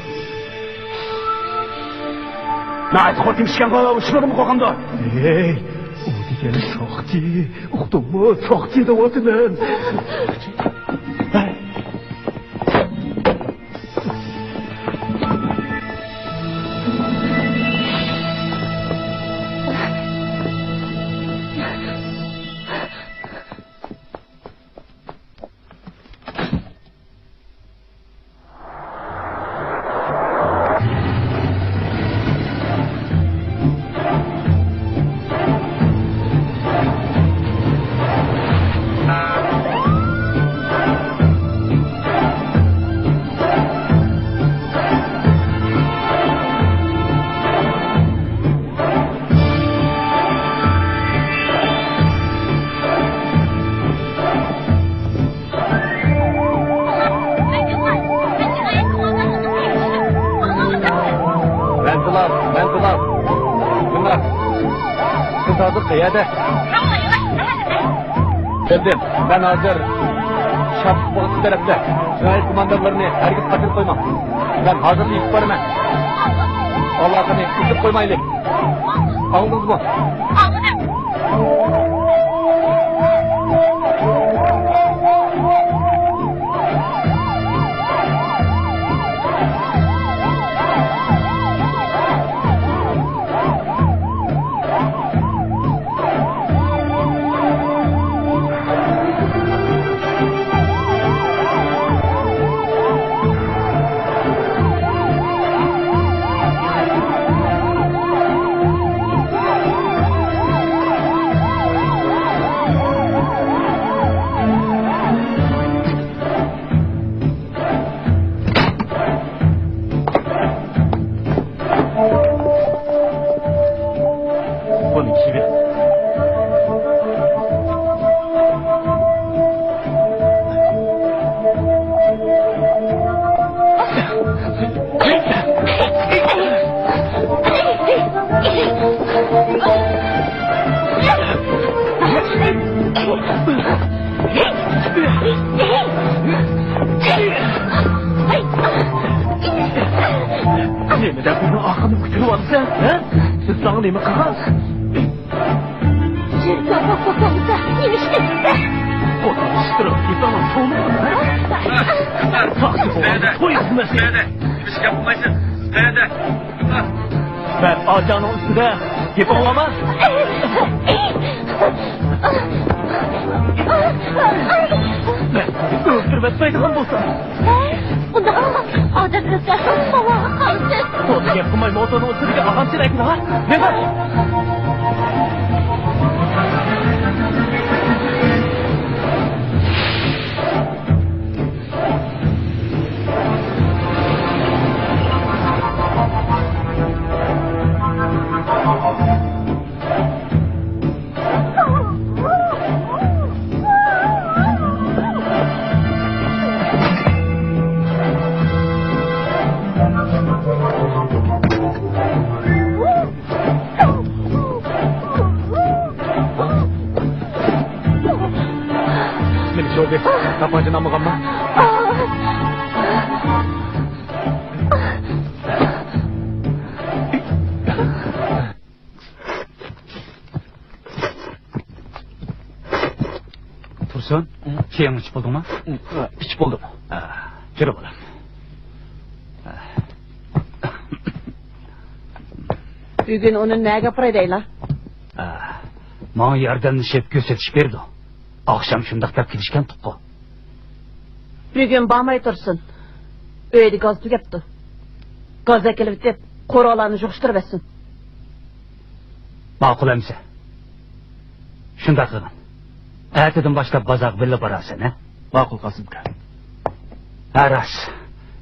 ناھايىتى خوتۇن ئىشكەنغۇ، شۇلارمۇ قوغامدۇ؟ ھەي، ئۇ دېگەن ساقچى، ئۇقتۇڭمۇ؟ ساقچى دەۋاتىمەن. مەن تۇلار، مەن تۇلار. بۇنداق. سىز ھازىر قەيەردە؟ كەلدىم. مەن ھازىر شاپتۇق باغچىسى تەرەپتە. جىنايەت گۇماندارلىرىنى ھەرگىز قاچۇرۇپ قويماڭ. مەن ھازىرلا يېتىپ بارىمەن. ئالاقىنى ئۈزۈپ قويمايلى. ئاڭلىدىڭىزمۇ؟ بۇنى كىيىۋېلىڭ. نېمە دەپ مېنىڭ ئارقامنى كۆتۈرۈۋالىسەن، ھە؟ بىز ساڭا نېمە قىلغان؟ سىز جاپا قوتاندا نېمە ئىشلەپسىز؟ قوتان ئىشتىرىپ كېتىڭلار، شۇمۇ؟ ساقچى بولغاندا توي قىلماس. قەيەردە؟ نېمە ئىش گەپ قىلمايسىز؟ قەيەردە؟ مەن ئاجاڭنىڭ ئۈستىدە گېپىڭ بارمۇ؟ مەن سىزنى ئۆلتۈرۈۋەتمەيدىغان بولسام. ئۇنداق قىلساڭ، ئادەم ئۆلتۈرسەڭ، بالاغا قالىسىز. تولا گەپ قىلماي، موتورنىڭ ئۈستىدىكى ئاغام تېرەكنى ھا؟ مېڭە! نېمە ئىش بولدى؟ تاپانچىنى ئالمىغانما؟ تۇرسۇن، چېيىڭنى ئىچىپ بولدۇڭمۇ؟ ئىچىپ بولدۇم. ئا، جۈرە بالام. بۈگۈن ئۇنى نەگە ئاپىراي دەيلا؟ ئا، ماڭا ياردەملىشىپ كۆرسىتىش بېرىدۇ. ئاخشام شۇنداق دەپ كېلىشكەنتۇققۇ. بۈگۈن بارماي تۇرسۇن. ئۆيدە گاز تۈگەپتۇ. گاز ئەكېلىۋېتىپ، قورالارنى يىغىشتۇرۇۋەتسۇن. ماقۇل ئەمىسە. شۇنداق قىلغىن. ئەتىدىن باشلاپ بازارغا بىللە بارارسەن، ھە؟ ماقۇل، قاسىمكا. ھە، راست.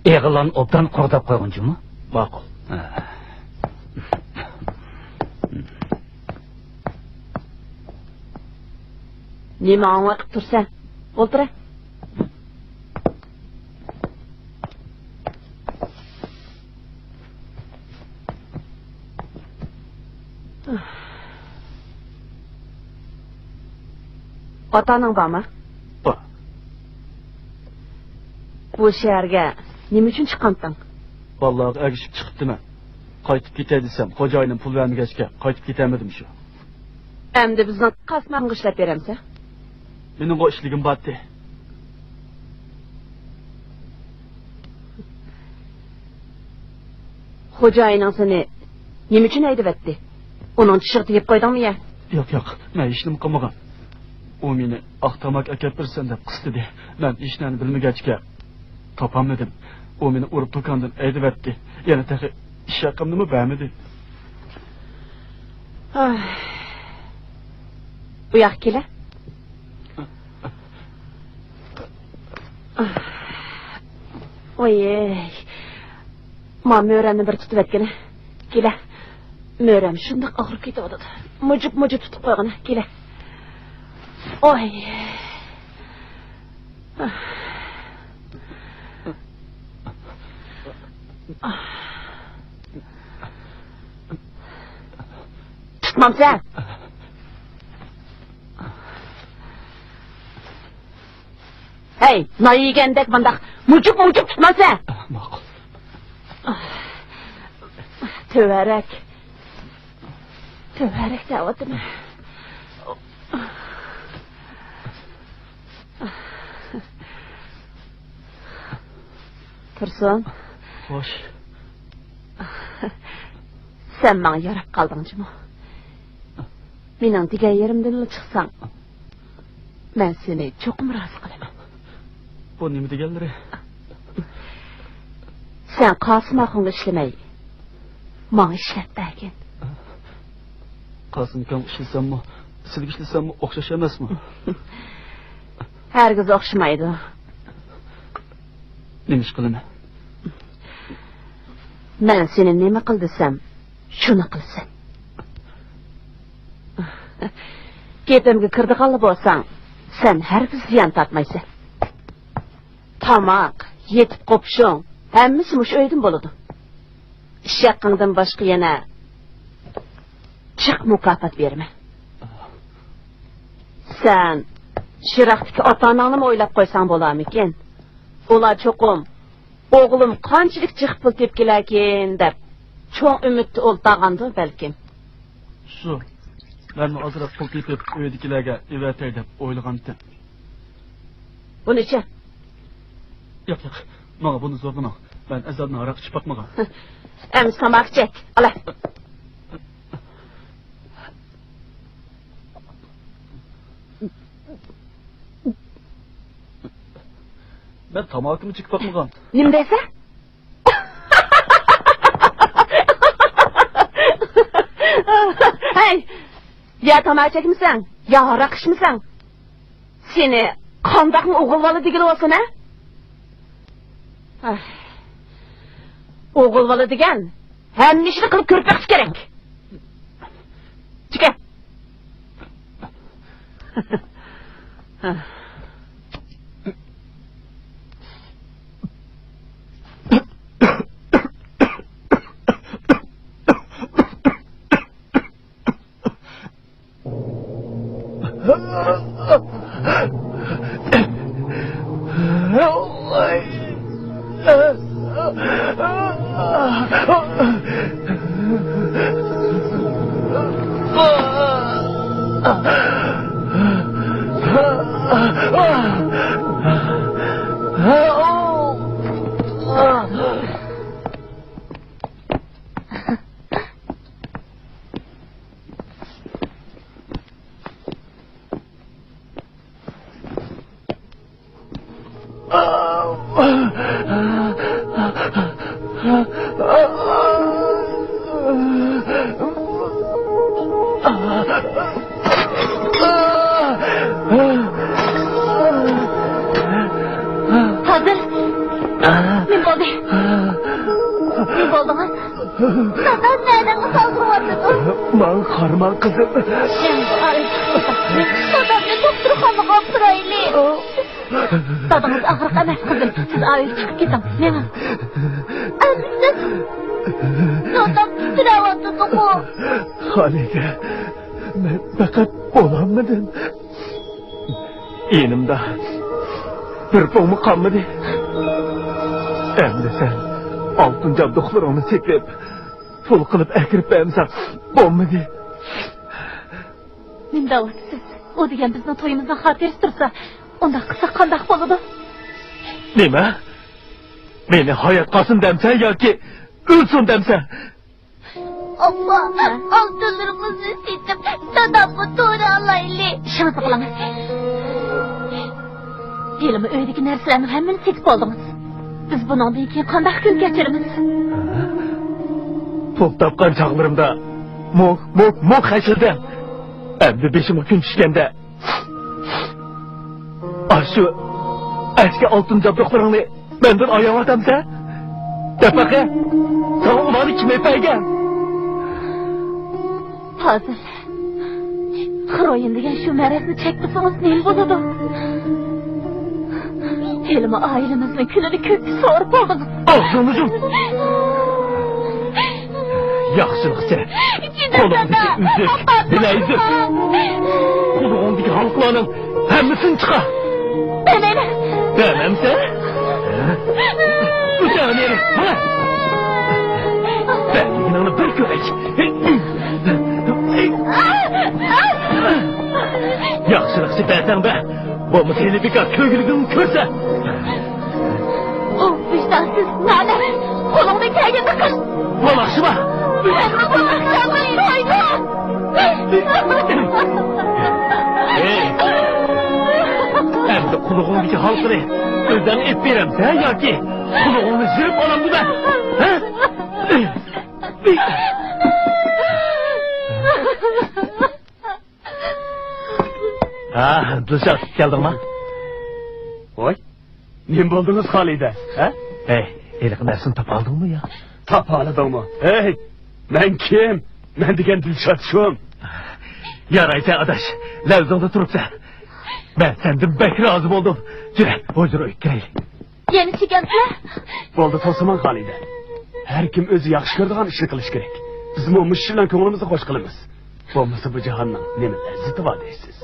ئېغىللارنى ئوبدان قۇرغۇداپ قويغىن جۇمۇ. ماقۇل. ھە. نېمە ئاڭلاپ تۇرسەن؟ ئولتۇر. ئاتا-ئاناڭ بارمۇ؟ بار. بۇ شەھەرگە نېمە ئۈچۈن چىققانتىڭ؟ بالىلارغا ئەگىشىپ چىقىپتىمەن. قايتىپ كېتەي دېسەم، خوجايىنىم پۇل بەرمىگەچكە، قايتىپ كېتەلمىدىم شۇ. ئەمدى بىزنىڭ قاسىم ئاخۇنغا ئىشلەپ بېرەمسەن؟ مېنىڭغۇ ئىشلىگۈم بارتتى. خوجايىنىڭ سېنى نېمە ئۈچۈن ھەيدىۋەتتى؟ ئۇنىڭ چىشىغا تېگىپ قويدۇڭمۇ يا؟ ياق، ياق، مەن ھېچنېمە قىلمىغان. ئۇ مېنى ئاق تاماكا ئەكەپ بېرىسەن دەپ قىستىدى. مەن ھېچنېمىنى بىلمىگەچكە، تاپالمىدىم. ئۇ مېنى ئۇرۇپ دۇكاندىن ھەيدىۋەتتى. يەنە تېخى ئىش ھەققىمنىمۇ بەرمىدى. ئاھ. بۇ ياققا كېلە. ۋاي. ما مۈرەمنى بىر تۇتۇۋەتكىنە. كېلە. مۈرەم شۇنداق ئاغرىپ كېتىۋاتىدۇ. مۇجۇپ، مۇجۇپ تۇتۇپ قويغىنە. كېلە. ئوي. تۇتمامسەن؟ ھەي، نان يېگەندەك مانداق مۇجۇپ-مۇجۇپ تۇتمامسەن؟ ماقۇل. تۆۋەرەك. تۆۋەرەك دەۋاتىمەن. تۇرسۇن. خوش. سەن ماڭا ياراپ قالدىڭ جۇمۇ. مېنىڭ دېگەن يېرىمدىنلا چىقساڭ، مەن سېنى چوقۇم رازى قىلىمەن. بۇ نېمە دېگەنلىرى؟ سەن قاسىم ئاخۇنغا ئىشلىمەي، ماڭا ئىشلەپ بەرگىن. قاسىم ئاكامغا ئىشلىسەممۇ، سىلىگە ئىشلىسەممۇ ئوخشاش ئەمەسمۇ؟ ھەرگىز ئوخشىمايدۇ. نېمە ئىش قىلىمەن؟ مەن سېنى نېمە قىل دېسەم، شۇنى قىلىسەن. گېپىمگە كىرىدىغانلا بولساڭ، سەن ھەرگىز زىيان تارتمايسەن. تاماق، يېتىپ قوپۇشۇڭ، ھەممىسى مۇشۇ ئۆيدىن بولىدۇ. ئىش ھەققىڭدىن باشقا يەنە جىق مۇكاپات بېرىمەن. سەن يىراقتىكى ئاتا-ئاناڭنىمۇ ئويلاپ قويساڭ بولارمىكىن؟ ئۇلار چوقۇم ئوغلۇم قانچىلىك جىق پۇل تېپىپ كېلەركىن دەپ چوڭ ئۈمىدتە ئولتۇرغاندۇ بەلكىم. شۇ، مەنمۇ ئازراق پۇل تېپىپ ئۆيدىكىلەرگە ئېۋەتەي دەپ ئويلىغانتىم. بۇنىچە؟ ياق، ياق، ماڭا بۇنى زورلىماڭ. مەن ئەزەلدىن ھاراق ئىچىپ باقمىغان. ئەمسە تاماكا چەك، ئالا. مەن تاماكىمۇ چېكىپ باقمىغان. نېمە دەيسەن؟ ھەي! يا تاماكا چەكمىسەڭ، يا ھاراق ئىچمىسەڭ، سېنى قانداقمۇ ئوغۇل بالا دېگىلى بولسۇن، ھە؟ ئوغۇل بالا دېگەن ھەممە ئىشنى قىلىپ كۆرۈپ بېقىش كېرەك. چىقە. ھازىر نېمە بولدى؟ نېمە بولدىڭىز؟ دادام نەدىن سالغۇۋاتىدۇ؟ ماڭا قارىما، قىزىم. دادامنى دوختۇرخانىغا دادىڭىز ئاغرىق ئەمەس، قىزىم. سىز ئايۇ چىقىپ كېتىڭ. مېڭىڭ. ئەمىسە دادام تىترەۋاتىدىغۇ. خالىدە، مەن پەقەت بولالمىدىم. يېنىمدا بىر پۇڭمۇ قالمىدى. ئەمدى سەن ئالتۇن جابدۇقلىرىڭنى سېتىپ، پۇل قىلىپ ئەكىرىپ بەرمىسەڭ بولمىدى. نېمە دەۋاتىسىز؟ ئۇ دېگەن بىزنىڭ تويىمىزنىڭ خاتىرىسى تۇرسا، ئۇنداق قىلساق قانداق بولىدۇ؟ نېمە؟ مېنى ھايات قالسۇن دەمسەن ياكى ئۆلسۇن دەمسەن؟ ئاپا، ئالتۇنلىرىمىزنى سېتىپ، دادامغا تورا ئالايلى. ئىشىڭىزنى قىلىڭىز. ھېلىمۇ ئۆيدىكى نەرسىلەرنىڭ ھەممىنى سېتىپ بولدىڭىز. بىز بۇنىڭدىن كېيىن قانداق كۈن كەچۈرىمىز؟ پۇل تاپقان چاغلىرىمدا مۇ، مۇ، مۇ خەجلىدىم. ئەمدى بېشىمغا كۈن چۈشكەندە، ئاشۇ ئەسكى ئالتۇن جابدۇقلىرىڭنى مەندىن ئاياۋاتامسەن؟ دەپ بېقە، ساڭا ئۇلارنى كىم ئېلىپ بەرگەن؟ پازىل، خىرويىن دېگەن شۇ مەرەزنى چەكمىسىڭىز نېمە بولىدۇ؟ ھېلىمۇ ئائىلىمىزنىڭ كۈلىنى كۆككە سورۇپ ئالدىڭىز. ئاغزىڭنى يۇم. ياخشىلىقچە قولۇڭدىكى ئۈزۈك، بىلەيزۈك، قۇلىقىڭدىكى ھالقىلارنىڭ ھەممىسىنى چىقار. بەرمەيمەن. بەرمەمسەن؟ ھە؟ ئۆتەڭنى، ھە؟ بەرمىگىنىڭنى بىر كۆرەي. ياخشىلىقچە بەرسەڭ بەر. بولمىسا ھېلى بىكار كۆرگۈلۈكۈڭنى كۆرسە. ئۇ ۋىجدانسىز، نامەرد! قولۇڭدىن كەلگىنىنى قىل! ۋالاخشىما! ھەممە بۇ ئاخشامنى تويدۇم! ھەي! ئەمدى قۇلىقىڭدىكى ھالقىنى ئۆزۈڭ ئېلىپ بېرەمسەن ياكى قۇلىقىڭنى يىرىپ ئالامدىمەن؟ ھە؟ ھە، دىلشات، كەلدىڭما؟ ۋاي، نېمە بولدىڭىز، خالىدە؟ ھە؟ ھەي، ھېلىقى نەرسىنى تاپالدىڭمۇ يا؟ تاپالىدىڭمۇ؟ ھەي، مەن كىم؟ مەن دېگەن دىلشات شۇم. يارايسەن ئاداش، لەۋزىڭدە تۇرۇپسەن. مەن سەندىن بەك رازى بولدۇم. يۈرە، ھۇزۇر ئۆيگە كىرەيلى. يەنە چېكەمسىلەر؟ بولدى، توسىماڭ خالىدە. ھەر كىم ئۆزى ياخشى كۆرىدىغان ئىشنى قىلىش كېرەك. بىزمۇ مۇشۇ ئىش بىلەن كۆڭلىمىزنى خوش قىلىمىز. بولمىسا بۇ جاھاننىڭ نېمە لەززىتى بار دەيسىز؟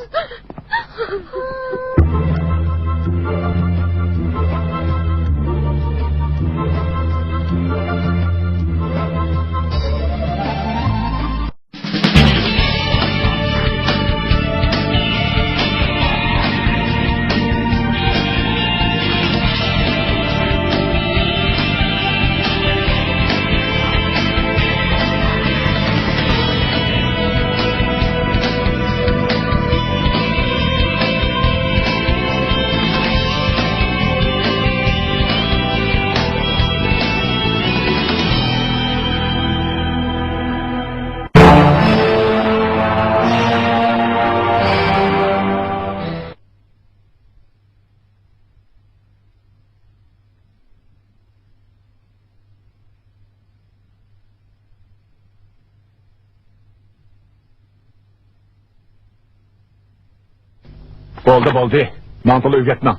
بولدى، بولدى. ماڭا تولا ئۆگەتمەڭ.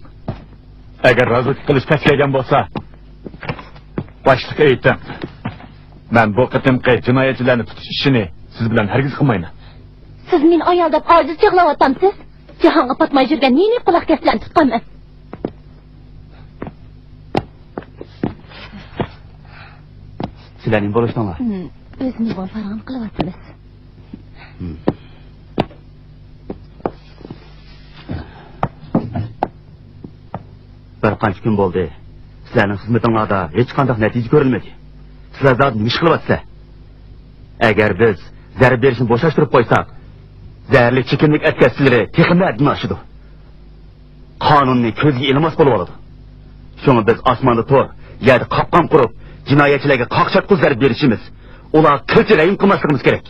ئەگەر رازۋېدكا قىلىش تەس كەلگەن بولسا، باشلىققا ئېيتىڭ. مەن بۇ قېتىمقى جىنايەتچىلەرنى تۇتۇش ئىشىنى سىز بىلەن ھەرگىز قىلمايمەن. سىز مېنى ئايال دەپ ئاجىز چاغلاۋاتامسىز؟ جاھانغا پاتماي يۈرگەن نى-نى قۇلاق كەسلەرنى تۇتقانمەن. سىلەر نېمە بولۇشتۇڭلار؟ ھىم، ئۆز مېھمانپارىڭىنى قىلىۋاتىمىز. ھىم. بىر قانچە كۈن بولدى. سىلەرنىڭ خىزمىتىڭلاردا ھېچقانداق نەتىجە كۆرۈلمىدى. سىلەر زادى نېمە ئىش قىلىۋاتىسىلەر؟ ئەگەر بىز زەربە بېرىشنى بوشاشتۇرۇپ قويساق، زەھەرلىك چېكىملىك ئەتكەسچىلىرى تېخىمۇ ھەددىدىن ئاشىدۇ. قانۇننى كۆزگە ئىلماس بولۇۋالىدۇ. شۇڭا بىز ئاسماندا تور، يەردە قاپقان قۇرۇپ، جىنايەتچىلەرگە قاقشاتقۇ زەربە بېرىشىمىز، ئۇلارغا قىلچە رەھىم قىلماسلىقىمىز كېرەك.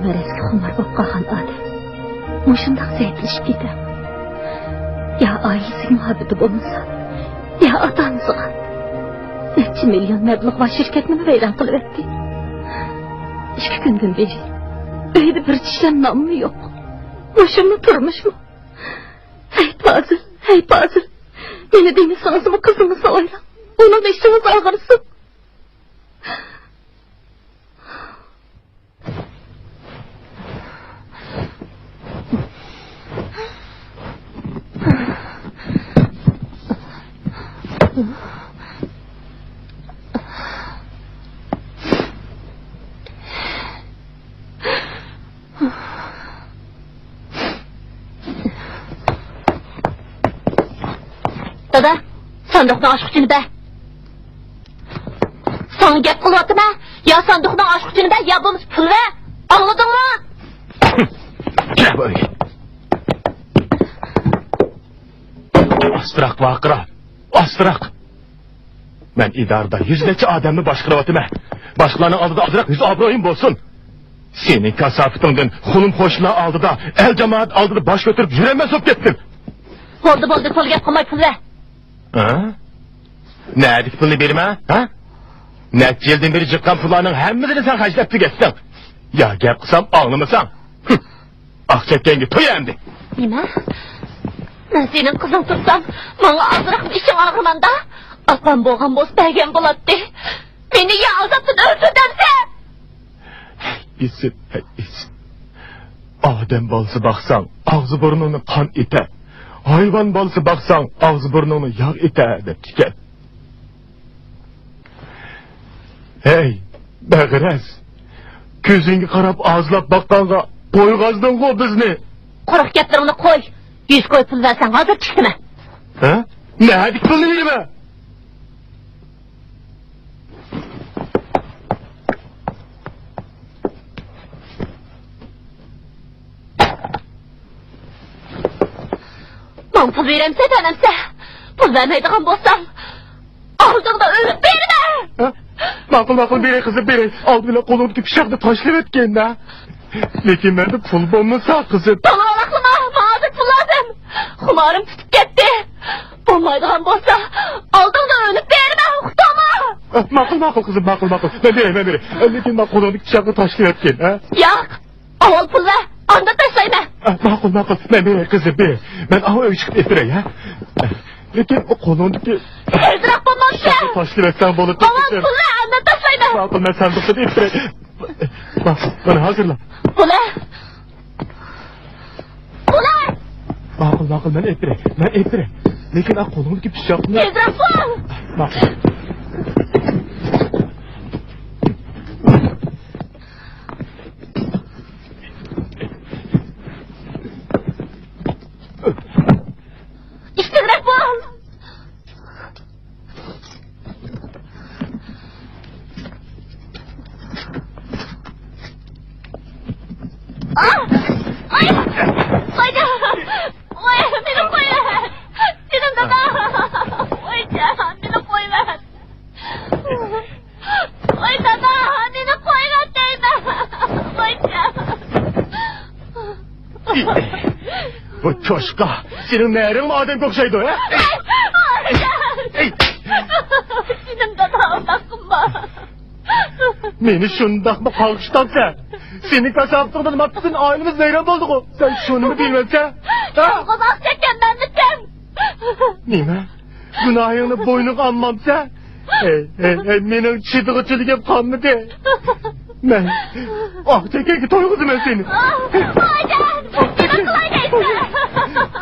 مەرەزگە خۇمار بولۇپ قالغان ئادەم مۇشۇنداق زەئىپلىشىپ كېتەمۇ؟ يا ئائىلىسىگە مۇھەببىتى بولمىسا، يا ئاتا-ئانىسىغا. نەچچە مىليون مەبلىغ بار شىركەتنىمۇ ۋەيران قىلىۋەتتى. ئىككى كۈندىن بېرى ئۆيدە بىر چىشلەم نانمۇ يوق. مۇشۇمۇ تۇرمۇشمۇ؟ ھەي پازىل، ھەي پازىل، مېنى دېمىسىڭىزمۇ قىزىڭىزنى ئويلاڭ. ئۇنىڭ ئىچىڭىز ئاغرىسۇن. دادا، ساندۇقنىڭ ئاچقۇچىنى بەر. ساڭا گەپ قىلىۋاتىمەن. يا ساندۇقنىڭ ئاچقۇچىنى بەر، يا بولمىسا پۇل بەر. ئاڭلىدىڭمۇ؟ كىر بۇ ئۆيگە. ئاستىراق ۋارقىرا، ئاستىراق. مەن ئىدارىدە يۈز نەچچە ئادەمنى باشقۇرۇۋاتىمەن. باشقىلارنىڭ ئالدىدا ئازراق يۈز ئابرۇيۇم بولسۇن. سېنىڭ كاساپىتىڭدىن قولۇم قوشنىلار ئالدىدا، ئەل جامائەت ئالدىدا باش كۆتۈرۈپ يۈرەلمەس بولۇپ كەتتىم. بولدى، بولدى، تولا گەپ قىلماي پۇل بەر. ھە؟ نەدىكى پۇلنى بېرىمەن؟ ھە؟ نەچچە يىلدىن بېرى جىققان پۇللارنىڭ ھەممىسىنى سەن خەجلەپ تۈگەتتىڭ. يا گەپ قىلسام ئاڭلىمىساڭ. ھىم. ئاق چەككەنگە توي ئەمدى. نېمە؟ مەن سېنىڭ قىزىڭ تۇرسام، ماڭا ئازراقمۇ ئىچىڭ ئاغرىمامدا؟ ئاپام بولغان بولسا بەرگەن بولاتتى. مېنى يا ئازابتىن ئۆلتۈر دەمسەن؟ ھەي ئىسىت، ھەي ئىسىت. ئادەم بالىسى باقساڭ، ئاغزى بۇرنۇڭنى قان ئېتەر. ھايۋان بالىسى باقساڭ، ئاغزى بۇرنۇڭنى ياغ ئېتەر دەپتىكەن. ھەي، بەغرەز! كۆزۈڭگە قاراپ ئازلاپ باققانغا قويغازدىڭغۇ بىزنى! قۇرۇق گەپلىرىڭنى قوي! يۈز كوي پۇل بەرسەڭ، ھازىر چىقىمەن! ھە؟ نەدىكى پۇلنى بېرىمەن؟ ماڭا پۇل بېرەمسەن، بەرمەمسەن؟ پۇل بەرمەيدىغان بولساڭ، ئاغزىڭدا ئۆلۈپ بېرىمەن! ھە؟ ماقۇل، ماقۇل، بېرەي قىزىم، بېرەي. ئالدى بىلەن قولۇڭدىكى پىچاقنى تاشلىۋەتكىن، ھە؟ لېكىن مەندە پۇل بولمىسا، قىزىم. داڭلاڭلاقلىما، ماڭا ھازىر پۇل لازىم. خۇمارىم پۈتۈپ كەتتى. بولمايدىغان بولسا، ئالدىڭدا ئۆلۈپ بېرىمەن، ئۇقتۇڭمۇ؟ ھە، ماقۇل، ماقۇل، قىزىم، ماقۇل، ماقۇل. مەن بېرەي، مەن بېرەي. لېكىن مانا قولۇڭدىكى پىچاقنى تاشلىۋەتكىن، ھە؟ ياق! ئاۋۋال پۇل بەر، ئاندىن تاشلايمەن. ئە، ماقۇل، ماقۇل. مەن بېرەي، قىزىم، بېرەي. مەن ئاۋۇ ئۆيگە چىقىپ ئېلىپ بېرەي، ھە؟ لېكىن ئۇ قولۇڭدىكى تېزرەك بولمامسەن؟ پىچاقنى تاشلىۋەتسەڭ بولىدۇ، ئاۋۋال قىزىم. پۇل بەر، ئاندىن تاشلايمەن. ماقۇل، مەن ساندۇقتىن ئېلىپ بېرەي. ماقۇل، مانا ھازىرلا. پۇل بەر. پۇل بەر. ماقۇل، ماقۇل، مەن ئېلىپ بېرەي. مەن ئېلىپ بېرەي. لېكىن ئا قولۇڭدىكى پىچاقنى. تېزرەك بول! ماقۇل. ئىشلىكرەك بول! ئاھ! ئاي! قويدى! ۋاي، مېنى قويۇۋەت! جېنىم دادا! ۋاي جان، مېنى قويۇۋەت! ۋاي دادا، مېنى قويۇۋەت دەيمەن! ۋاي جان! بۇ چوشقا، سېنىڭ نەرىڭمۇ ئادەمگە ئوخشايدۇ، ھە؟ ۋاي جان! جېنىم دادا، ئۇنداق قىلما! مېنى شۇنداقمۇ قاغىشتاپسەن؟ سېنىڭ كاساپىتىڭدىن ماپتىن ئائىلىمىز ۋەيران بولدىغۇ. سەن شۇنىمۇ بىلمەمسەن؟ ھە؟ يالغۇز ئاق چەككەنمەنمىكىن؟ نېمە؟ گۇناھىڭنى بوينۇڭغا ئالمامسەن؟ ھەي، ھەي، ھەي، مېنىڭ چىدىغۇچىلىكىم قالمىدى. مەن ئاق چەككەنگە تويغۇزىمەن سېنى. ئاھ، ۋايجان، نېمە قىلاي دەيسەن؟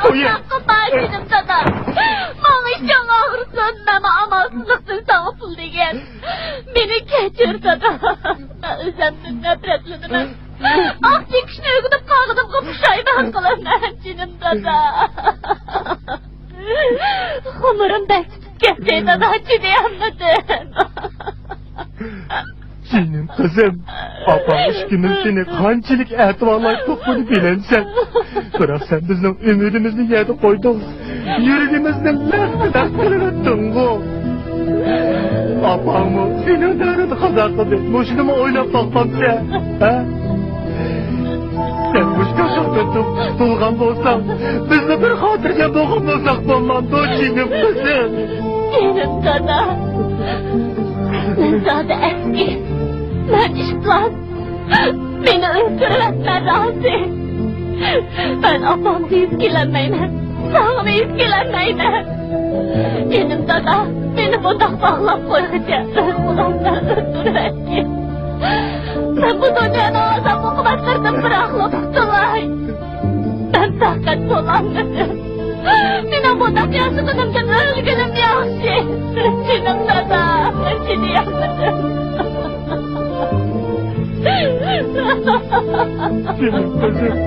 تويۇڭ. قىلما، جېنىم دادا. ماڭا ئىچىڭ ئاغرىسۇن، مەنمۇ ئامالسىزلىقتىن ساڭا پۇل دېگەن. مېنى كەچۈر، دادا. مەن ئۆزۈمدىن نەپرەتلىنىمەن. ئاق چېكىشنى ئۆگىنىپ قالغىنىمغا پۇشايمان قىلىمەن، جېنىم دادا. خۇمۇرۇم بەك پۈتۈپ كەتتى، دادا، چىدىيالمىدىم. جېنىم قىزىم، ئاپاڭ ئىككىمىز سېنى قانچىلىك ئەتىۋارلايتتۇق، بۇنى بىلەمسەن؟ بىراق سەن بىزنىڭ ئۈمىدىمىزنى يەردە قويدۇڭ. يۈرىكىمىزنى لەق-لەق قىلىۋەتتىڭغۇ. ئاپاڭمۇ سېنىڭ دەردىڭنى قازا قىلدى. مۇشۇنىمۇ ئويلاپ باقمامسەن؟ ھە؟ بىزنى قۇتۇلغان بولساڭ، بىزنى بىر خاتىرجەم بولغان بولساق بولمامدۇ، جېنىم قىزىم؟ جېنىم دادا. مەن زادى ئەسكى. مەن ئىپلاس. مېنى ئۆلتۈرۈۋەتمە، رازى. مەن ئاپامغا يۈز كېلەلمەيمەن. ساڭىمۇ يۈز كېلەلمەيمەن. جېنىم دادا، مېنى بۇنداق باغلاپ قويغۇچە ئۆز قولۇڭ بىلەن ئۆلتۈرۈۋەتكىن. مەن بۇ دۇنيانىڭ ئازاب-ئوقۇبەتلىرىدىن بىراقلا قۇتۇلاي. مەن تاقەت بولالمىدىم. مېنىڭ بۇنداق ياشىغىنىمدىن ئۆلگىنىم ياخشى. جېنىم دادا، مەن چىدىيالمىدىم. جېنىم قىزىم،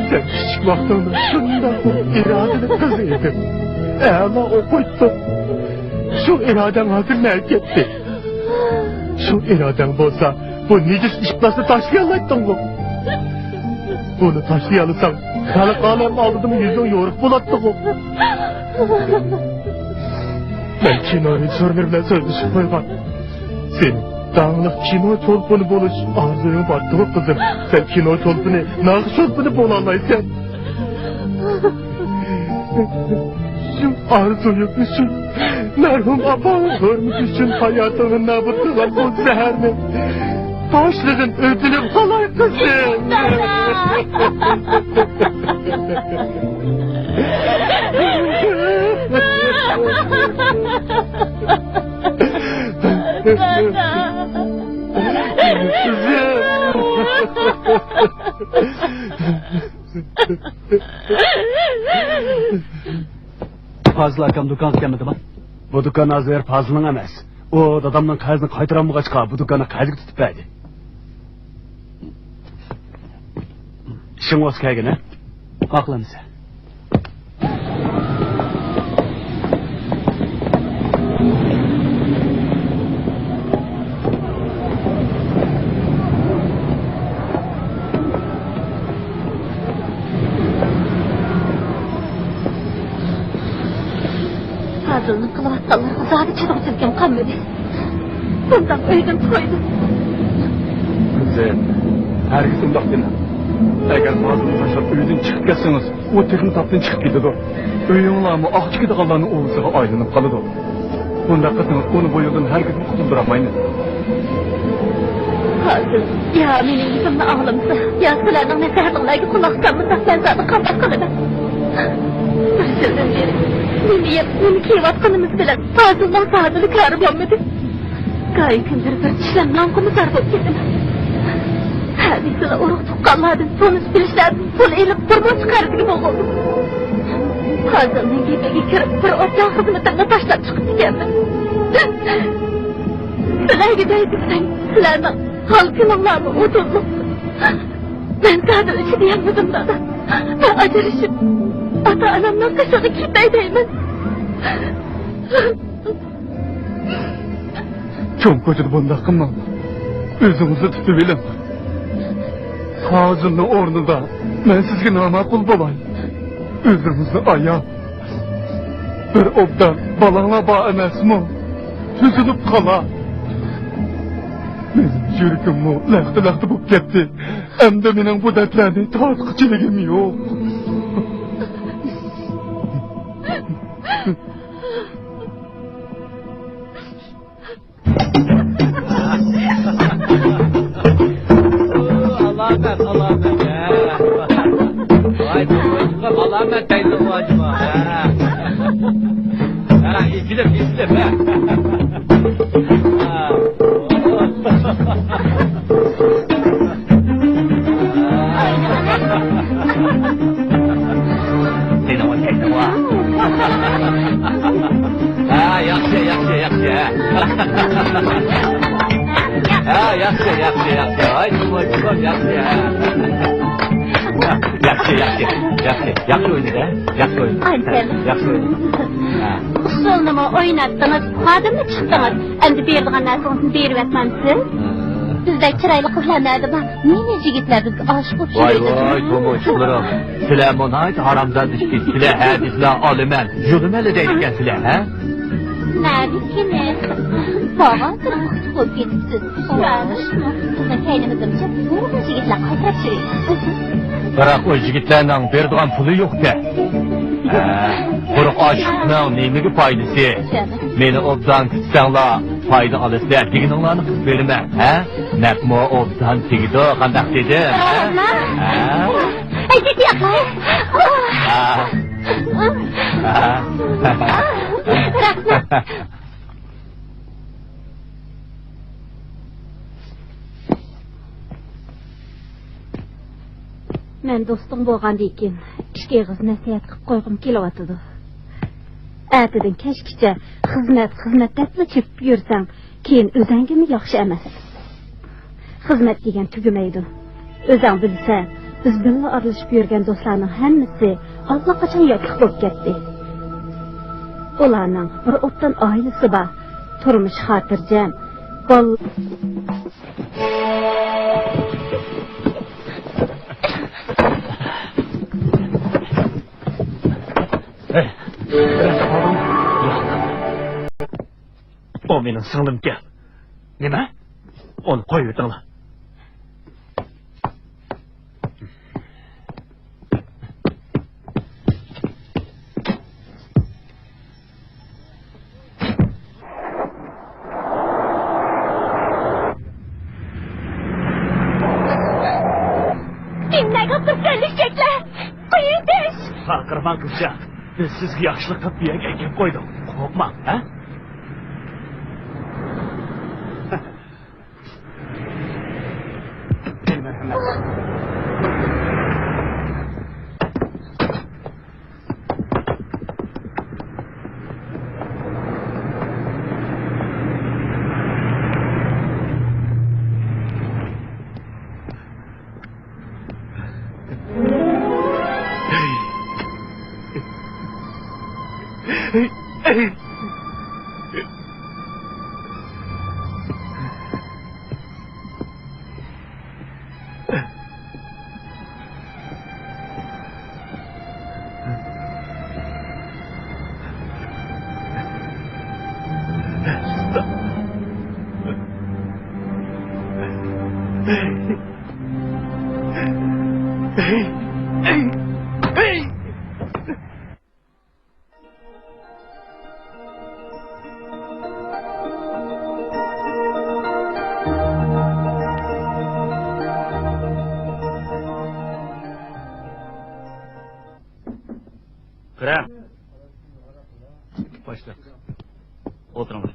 سەن كىچىك ۋاقتىڭدا شۇنداق بىر ئىرادىلىك قىز ئىدىڭ. ئەلا ئوقۇيتتۇڭ. شۇ ئىرادەڭ ھازىر نەگە كەتتى؟ شۇ ئىرادەڭ بولسا، بۇ نىجىس ئىپلاسنى تاشلىيالايتتىڭغۇ؟ بۇنى تاشلىيالىساڭ، خەلق ئالەم ئالدىدىمۇ يۈزۈڭ يورۇق بولاتتىغۇ؟ مەن كىنو رېژىسسورلىرى بىلەن سۆزلىشىپ قويغان. سېنىڭ داڭلىق كىنو چولپىنى بولۇش ئارزۇيۇڭ بارتىغۇ، قىزىم. سەن كىنو چولپىنى، ناخشا چولپىنى بولالايسەن. شۇ ئارزۇيۇم ئۈچۈن، مەرھۇم ئاپاڭنىڭ ھۆرمىتى ئۈچۈن ھاياتىڭنى نابۇت قىلغان بۇ زەھەرنى تاشلىغىن، ئۆتۈنۈپ قالاي، قىزىم. پازىل ئاكام دۇكانغا كەلمىدىما؟ بۇ دۇكان ھازىر پازىلنىڭ ئەمەس. ئۇ دادامنىڭ قەرزىنى قايتۇرالمىغاچقا، بۇ دۇكاننى قەرزگە تۇتۇپ بەردى. ئىشىڭ بولسا كەلگىنە. ماقۇل ئەمىسە. پازىلنىڭ قىلىۋاتقانلىرىغا زادى چىدىغۇچىلىكىم قالمىدى. بۇنداق ئۆيدىن قويدۇم. قىزىم، ھەرگىز ئۇنداق دېمە. ئەگەر پازىلنى تاشلاپ ئۆيدىن چىقىپ كەتسىڭىز، ئۇ تېخىمۇ تاپتىن چىقىپ كېتىدۇ. ئۆيۈڭلارمۇ ئاق چىقىدىغانلارنىڭ ئوۋىسىغا ئايلىنىپ قالىدۇ. بۇنداق قىلسىڭىز، ئۇنى بۇ يولدىن ھەرگىزمۇ قۇتۇلدۇرالمايمىز. ھازىر يا مېنىڭ گېپىمنى ئاڭلىمىسا، يا سىلەرنىڭ نەسىھەتىڭلارگە قۇلاق سالمىسا، مەن زادى قانداق قىلىمەن؟ بىر يىلدىن بېرى نېمە يەپ، نېمە كىيىۋاتقىنىمىز بىلەن پازىلنىڭ زادىلا كارى بولمىدى. گاھى كۈنلىرى بىر چىشلەم نانغىمۇ زار بولۇپ كېتىمەن. ھە دېسىلا ئۇرۇق-تۇغقانلاردىن، تونۇش-بىلىشلەردىن پۇل ئېلىپ، بىر مۇنچە قەرزگە بولغۇزدۇم. پازىلنىڭ گېپىگە كىرىپ، بىر ئوبدان خىزمىتىمنى تاشلاپ چىقىپ كېتىپتىمەن. سىلەرگە دەيدىكەن، سىلەرنىڭ ھال-كۈنۈڭلارمۇ ئۇدۇللۇق. مەن زادىلا چىدىيالمىدىم، دادا. مەن ئاجرىشىپ، ئاتا-ئانامنىڭ قېشىغا كېتەي دەيمەن. چوڭ كوچىدا بۇنداق قىلماڭلار. ئۆزىڭىزنى تۇتۇۋېلىڭ. پازىلنىڭ ئورنىدا مەن سىزگە ناماقۇل بولاي. ئۆزىڭىزنى ئاياڭ. بىر ئوبدان بالاڭلار بار ئەمەسمۇ؟ تۈزۈلۈپ قالا. مېنىڭ يۈرىكىممۇ لەختە-لەختە بولۇپ كەتتى. ئەمدى مېنىڭ بۇ دەردلەرنى تارتقۇچىلىكىم يوق. ئالامەت، ئالامەت، ھە. ۋاي، بۇ ئالامەت دەيدۇ ئاجىما، ھە. ھە، ئېچىلىپ، ئېچىلىپ، ھە. ھە. سېنىڭ ئوينايسەن ۋا. ھە، ياخشى، ياخشى، ياخشى. ھە، ياخشى، ياخشى، ياخشى. ھاي، چوڭ، چوڭ، ياخشى، ھە. ياخشى، ياخشى، ياخشى. ياخشى ئوينىدى، ھە؟ ياخشى ئوينىدى. ئايسەل. ياخشى ئوينىدى. ھە. ئۇسسۇلنىمۇ ئويناتتىڭىز، ئۇخادىنمۇ چىقتىڭىز. ئەمدى بېرىدىغان نەرسىڭىزنى بېرىۋەتمەمسىز؟ ھە. بىزدەك چىرايلىق قىزلار نەدە بار؟ نېمە يىگىتلەر بىزگە ئاشىق بولۇپ يۈرىدۇ؟ ۋاي، ۋاي، تومۇچۇقلىرىم. سىلەرمۇ ناھايىتى ھارامزادە ئىكەنسىلەر. ھە دېسىلا ئالىمەن، يولىمەنلا دەيدىكەنسىلەر، ھە؟ نەدىكىنى؟ بارغانسېرى قۇتۇق بولۇپ كېتىپسىز. شۇ ئەمەسمۇ؟ بىزنىڭ كەينىمىزدىمۇ نۇرغۇن يىگىتلەر قايتۇرۇپ يۈرىدۇ. بىراق ئۇ يىگىتلەرنىڭ بېرىدىغان پۇلى يوق-دە. ھە، قۇرۇق ئاشلىقنىڭ نېمىگە پايدىسى؟ مېنى ئوبدان كۈتسەڭلار، پايدا ئالىسىلەر دېگىنىڭلارنى قىلىپ بېرىمەن، ھە؟ نەپمۇ ئوبدان تېگىدۇ، قانداق دېدىم، ھە؟ ھە؟ ھە؟ ھە؟ ھە؟ مەن دوستۇڭ بولغاندىن كېيىن ئىككى ئېغىز نەسىھەت قىلىپ قويغۇم كېلىۋاتىدۇ. ئەتىدىن كەچكىچە خىزمەت، خىزمەت دەپلا چېپىپ يۈرسەڭ، كېيىن ئۆزەڭگىمۇ ياخشى ئەمەس. خىزمەت دېگەن تۈگىمەيدۇ. ئۆزەڭ بىلسەن، بىز بىللە ئارىلىشىپ يۈرگەن دوستلارنىڭ ھەممىسى ئاللىقاچان ياتلىق بولۇپ كەتتى. ئۇلارنىڭ بىر ئوبدان ئائىلىسى بار، تۇرمۇشى خاتىرجەم، بال- ھەي، بىرەرسى قالدىمۇ؟ ياق. ئۇ مېنىڭ سىڭلىمكەن. نېمە؟ ئۇنى قويۇۋېتىڭلار. نېمىلەرگە ئولتۇرۇپ سۆزلىشىۋاتىسىلەر؟ قويۇۋېتىڭ! ۋارقىرىماڭ، قىزجان. بىز سىزگە ياخشىلىق قىلىپ، بۇ يەرگە ئەكىپ قويدۇق. قورقماڭ، ھە؟ كىرىڭ. باشلىق، ئولتۇرۇڭلار.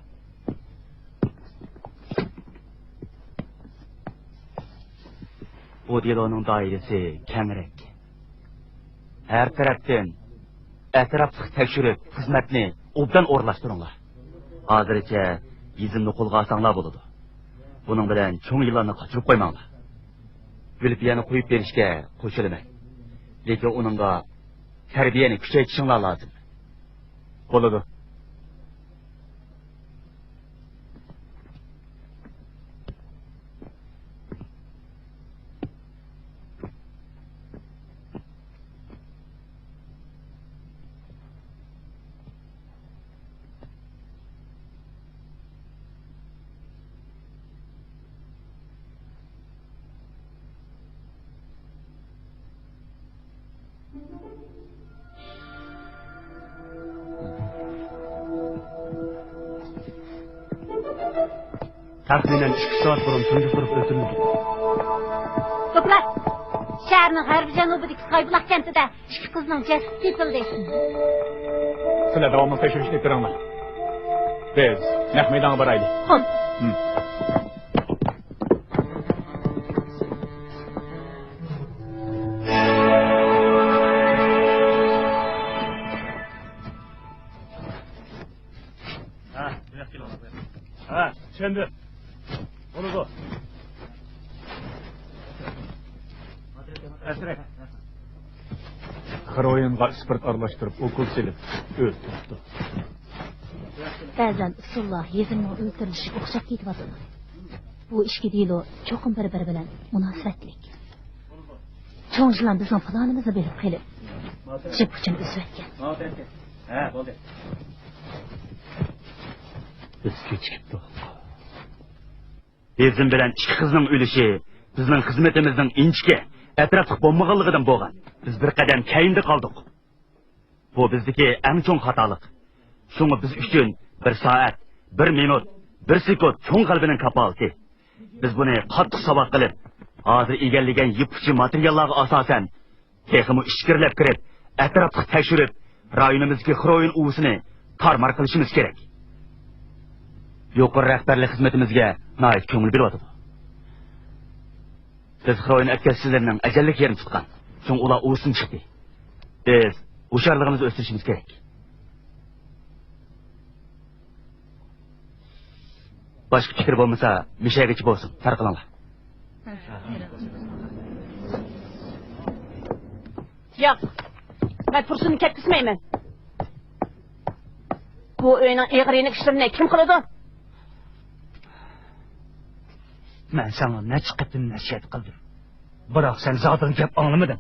بۇ دېلونىڭ دائىرىسى كەڭرەك. ھەر تەرەپتىن ئەتراپلىق تەكشۈرۈپ، خىزمەتنى ئوبدان ئورۇنلاشتۇرۇڭلار. ھازىرچە يېزىمنى قولغا ئالساڭلار بولىدۇ. بۇنىڭ بىلەن چوڭ يىلاننى قاچۇرۇپ قويماڭلار. گۈلپىيەنى قويۇپ بېرىشكە قوشۇلىمەن. لېكىن ئۇنىڭغا تەربىيەنى كۈچەيتىشىڭلار لازىم. بولىدۇ. تەخمىنەن ئىككى سائەت بۇرۇن تۇنجۇقتۇرۇپ ئۆلتۈرۈلگەن. دوكلات! شەھەرنىڭ غەربىي جەنۇبىدىكى سايبۇلاق كەنتىدە ئىككى قىزنىڭ جەسىتى تېپىلدى. سىلەر داۋاملىق تەكشۈرۈشنى ئېلىپ بېرىڭلار. بىز نەق مەيدانغا بارايلى. خوپ. ھىم. ھە، بۇياق كېلىڭ. ھە، چۈشەندىم. بولىدۇ. ئەسرەك. خېروئىنغا ئىسپىرت ئارىلاشتۇرۇپ، ئوكۇل سېلىپ ئۆلتۈرۈپتۇ. بەزەن ئۇسسۇللار يېزىمنىڭ ئۆلتۈرۈلۈشىگە ئوخشاپ كېتىۋاتىدۇ. بۇ ئىككى دېلو چوقۇم بىر-بىرى بىلەن مۇناسىۋەتلىك. چوڭ يىلان بىزنىڭ پىلانىمىزنى بىلىپ قېلىپ، جىپ ئۇچىنى ئۈزۈۋەتكەن. ھە، بولدى. بىز كېچىكىپتۇق. بېزىم بىلەن ئىككى قىزنىڭ ئۆلۈشى بىزنىڭ خىزمىتىمىزنىڭ ئىنچىكە، ئەتراپلىق بولمىغانلىقىدىن بولغان. بىز بىر قەدەم كەينىدە قالدۇق. بۇ بىزدىكى ئەڭ چوڭ خاتالىق. شۇڭا بىز ئۈچۈن بىر سائەت، بىر مىنۇت، بىر سېكۇنت چوڭ غەلىبىنىڭ كاپالىتى. بىز بۇنى قاتتىق ساۋاق قىلىپ، ھازىر ئىگىلىگەن يىپ ئۇچى ماتېرىياللارغا ئاساسەن، تېخىمۇ ئىچكىرىلەپ كىرىپ، ئەتراپلىق تەكشۈرۈپ، رايونىمىزدىكى خروئىن ئۇۋىسىنى تارمار قىلىشىمىز كېرەك. يۇقىرى رەھبەرلىك خىزمىتىمىزگە ناھايىتى كۆڭۈل بۆلۈۋاتىدۇ. بىز خروئىن ئەتكەسچىلىرىنىڭ ئەجەللىك يېرىنى تۇتقان. شۇڭا ئۇلار ئۇۋىسىدىن چىقتى. بىز ھوشيارلىقىمىزنى ئۆستۈرۈشىمىز كېرەك. باشقا پىكىر بولمىسا، مىشەگىچە بولسۇن، تارقىلىڭلار. ياق، مەن تۇرسۇننى كەتكۈزمەيمەن. بۇ ئۆينىڭ ئېغىر-يېنىك ئىشلىرىنى كىم قىلىدۇ؟ مەن ساڭا نەچچە قېتىم نەسىھەت قىلدىم. بىراق سەن زادىلا گەپ ئاڭلىمىدىڭ.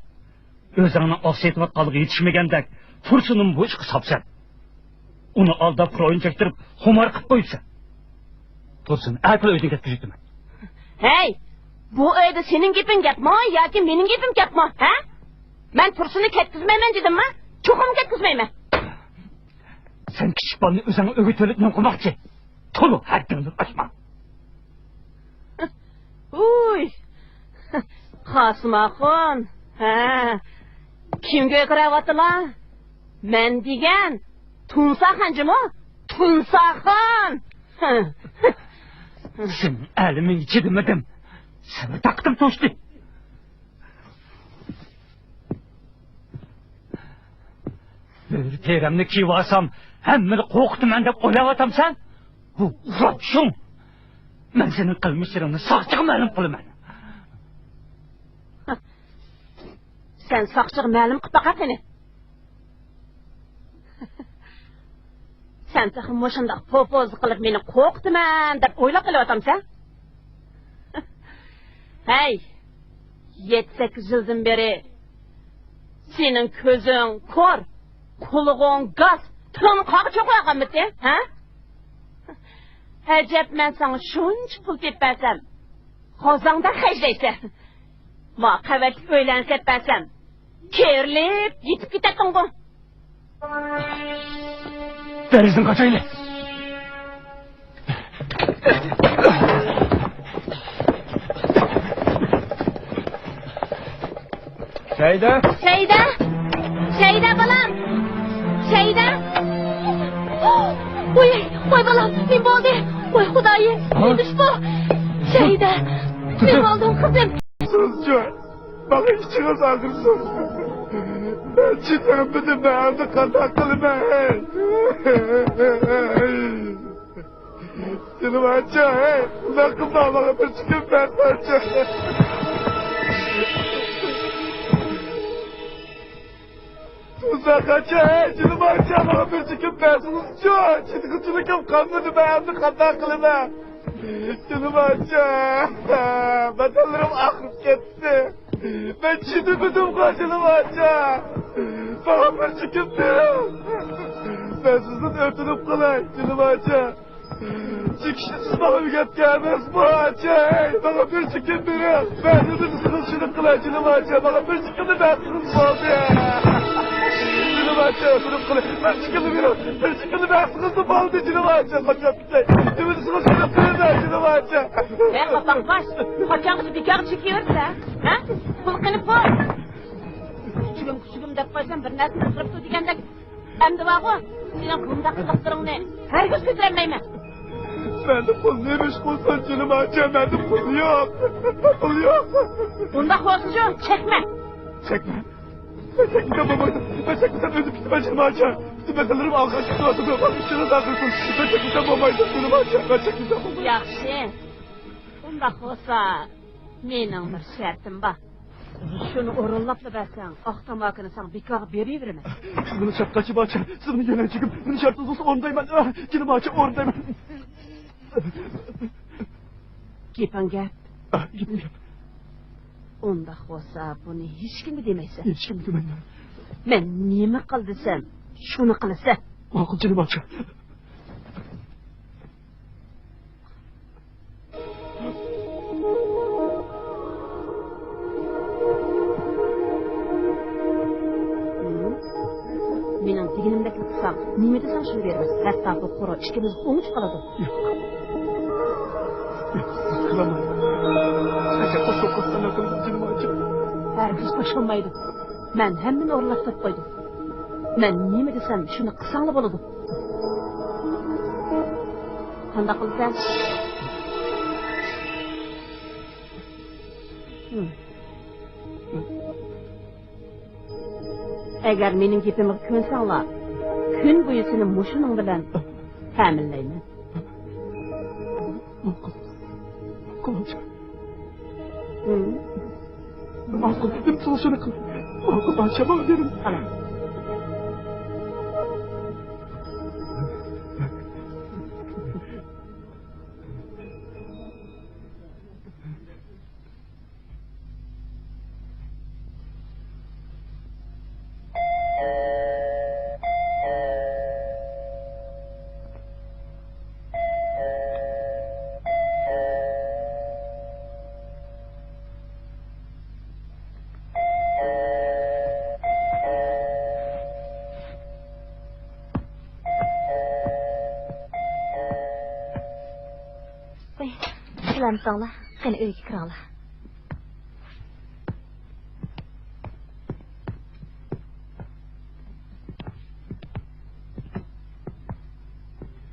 ئۆزۈڭنىڭ ئاق سېتىۋاتقانلىقىغا يېتىشمىگەندەك، تۇرسۇننىمۇ بۇ ئىشقا ساپسەن. ئۇنى ئالداپ، خروئىن چەكتۈرۈپ، خۇمار قىلىپ قويۇپسەن. تۇرسۇن، ئەتىلا ئۆيدىن كەتكۈزۈۋېتىمەن. ھەي، بۇ ئۆيدە سېنىڭ گېپىڭ گەپمۇ ياكى مېنىڭ گېپىم گەپمۇ، ھە؟ مەن تۇرسۇننى كەتكۈزمەيمەن دېدىممۇ؟ چوقۇم كەتكۈزمەيمەن. سەن كىچىك بالىنى ئۆزۈڭ ئۆگىتىۋېلىپ نېمە قىلماقچى؟ تولا ھەددىڭدىن ئاشما. ھۇي! قاسىم ئاخۇن، ھە، كىمگە ئۆكرەۋاتىلا؟ مەن دېگەن تۇنساخان جۇمۇ، تۇنساخان! سېنىڭ ئەلىمىڭگە چىدىمىدىم. سەۋر تاقىتىم توشتى. بۆرە تېرەمنى كىيىۋالسام، ھەممىنى قورقۇتىمەن دەپ ئويلاۋاتامسەن؟ بۇ ئۇخلاپ شۇڭ. مەن سېنىڭ قىلمىشلىرىڭنى ساقچىغا مەلۇم قىلىمەن. سەن ساقچىغا مەلۇم قىلىپ باقە قېنى. سەن تېخى مۇشۇنداق پوپوزلۇق قىلىپ مېنى قورقۇتىمەن دەپ ئويلاپ قېلىۋاتامسەن؟ ھەي، يەتتە-سەككىز يىلدىن بېرى سېنىڭ كۆزۈڭ كور، قۇلىقىڭ گاس، تىلىڭنى قاغا چوقۇيالغانمىتى، ھە؟ ئەجەب، مەن ساڭا شۇنچە پۇل تېپىپ بەرسەم، غازاڭدا خەجلەيسەن. ما قەۋەتلىك ئۆيلەرنى سېتىپ بەرسەم، كېرىلىپ يېتىپ كېتەتتىڭغۇ. دېرىزىدىن قاچايلى. سەيدە! سەيدە! سەيدە، بالام! سەيدە! ۋوي، ۋوي، بالام، نېمە بولدى؟ ۋوي، خۇدايىم، ھە؟ نېمە ئىش بۇ؟ سەيدە، نېمە بولدۇڭ، قىزىم؟ سىزچۇ، ماڭا ئىچىڭىز ئاغرىسۇن. مەن چىدىغىنىمدىن مەن ئەمدى قانداق قىلىمەن؟ جېنىم ئاچا، ھەي، ئۇنداق قىلما، ماڭا بىر چېكىم بەرسەنچۇ. تۇزاق ئاچا، ھەي، جېنىم ئاچا، ماڭا بىر چېكىم بەرسىڭىزچۇ. چىدىغۇچىلىكىم قالمىدى، مەن ئەمدى قانداق قىلىمەن؟ جېنىم ئاچا، بەدەنلىرىم ئاغرىپ كەتتى. مەن چىدىمىدىمغۇ، جېنىم ئاچا. ماڭا بىر چېكىم بېرىڭ. مەن سىزدىن ئۆتۈنۈپ قالاي، جېنىم ئاچا. چېكىشنى سىز ماڭا ئۆگەتكەن ئەمەسمۇ، ئاچاي؟ ماڭا بىر چېكىم بېرىڭ. مەن نېمە دېسىڭىز شۇنى قىلاي، جېنىم ئاچا. ماڭا بىر چېكىمنى بەرسىڭىز بولدى. جېنىم ئاچا، شۇنى قىلىڭ. بىر چېكىمنى بېرىڭ. بىر چېكىمنى بەرسىڭىزلا بولدى، جېنىم ئاچا. قاچاپ كېتەي. نېمە دېسىڭىز شۇنى قىلىمەن، جېنىم ئاچا. ھە، قاپاقباش، قاچانغىچە بىكارغا چېكىۋېرىسەن، ھە؟ پۇل قېنى پۇل؟ كۈچۈكۈم، كۈچۈكۈم دەپ قويسام، بىر نەرسىنى قىلىپتۇ دېگەندەك. ئەمدى بارغۇ، سېنىڭ بۇنداق قىلىقلىرىڭنى ھەرگىز كۆتۈرەلمەيمەن. مەندە پۇل نېمە ئىش قىلسۇن، جېنىم ئاچا، مەندە پۇل يوق. پۇل يوق. ئۇنداق بولسىچۇ، چەكمە. چەكمە. مەن چەكمىسەم بولمايدۇ. مەن چەكمىسەم ئۆزۈم پۈتىمەن، جېنىم ئاچا. پۈتۈن مەسىلىلىرىم ئالغا كېتىۋاتىدۇ. ئىشىڭىز ئاغرىسۇن. مەن چەكمىسەم بولمايدۇ، جېنىم ئاچا. مەن چەكمىسەم بولمايدۇ. ياخشى. ئۇنداق بولسا، مېنىڭ بىر شەرتىم بار. شۇنى ئورۇنلاپلا بەرسەڭ، ئاق تاماكىنى ساڭا بىكارغا بېرىۋېرىمەن. سىز مېنى شەپقەتچى بارچە، سىز مېنى يۆلەنچۈكۈم، مېنى شەرتىڭىز بولسا ئورۇندايمەن. جېنىم ئاچا، ئورۇندايمەن. گېپىڭ گەپ. گېپىم گەپ. ئۇنداق بولسا، بۇنى ھېچكىمگە دېمەيسەن. ھېچكىمگە دېمەيمەن. مەن نېمە قىل دېسەم، شۇنى قىلىسەن. ماقۇل، جېنىم ئاچا. ئىككىمىز ئوڭۇشۇپ قالىدۇ. ياق. ياق، قىلالمايمەن. ئەگەر باشلىق قىلسا، نېمە قىلىمەن، جېنىم ئاچچىق. ھەرگىز باشلانمايدۇ. مەن ھەممىنى ئورۇنلاشتۇرۇپ قويدۇم. مەن نېمە دېسەم، شۇنى قىلساڭلا بولىدۇ. قانداق قىلىسەن؟ ھىم. ئەگەر مېنىڭ گېپىمگە كۆنسەڭلار، كۈن بويى سېنى مۇشۇنىڭ بىلەن تەمىنلەيمەن. ماقۇل. ماقۇل، ئاچا. ھىم. ماقۇل، ئەمدى ساڭا شۇنى قىل. ماقۇل، ئاچا، ماڭا بېرىڭ. قاراڭ. قوي، سىلەرمۇ ساڭلار، قېنى ئۆيگە كىرىڭلار.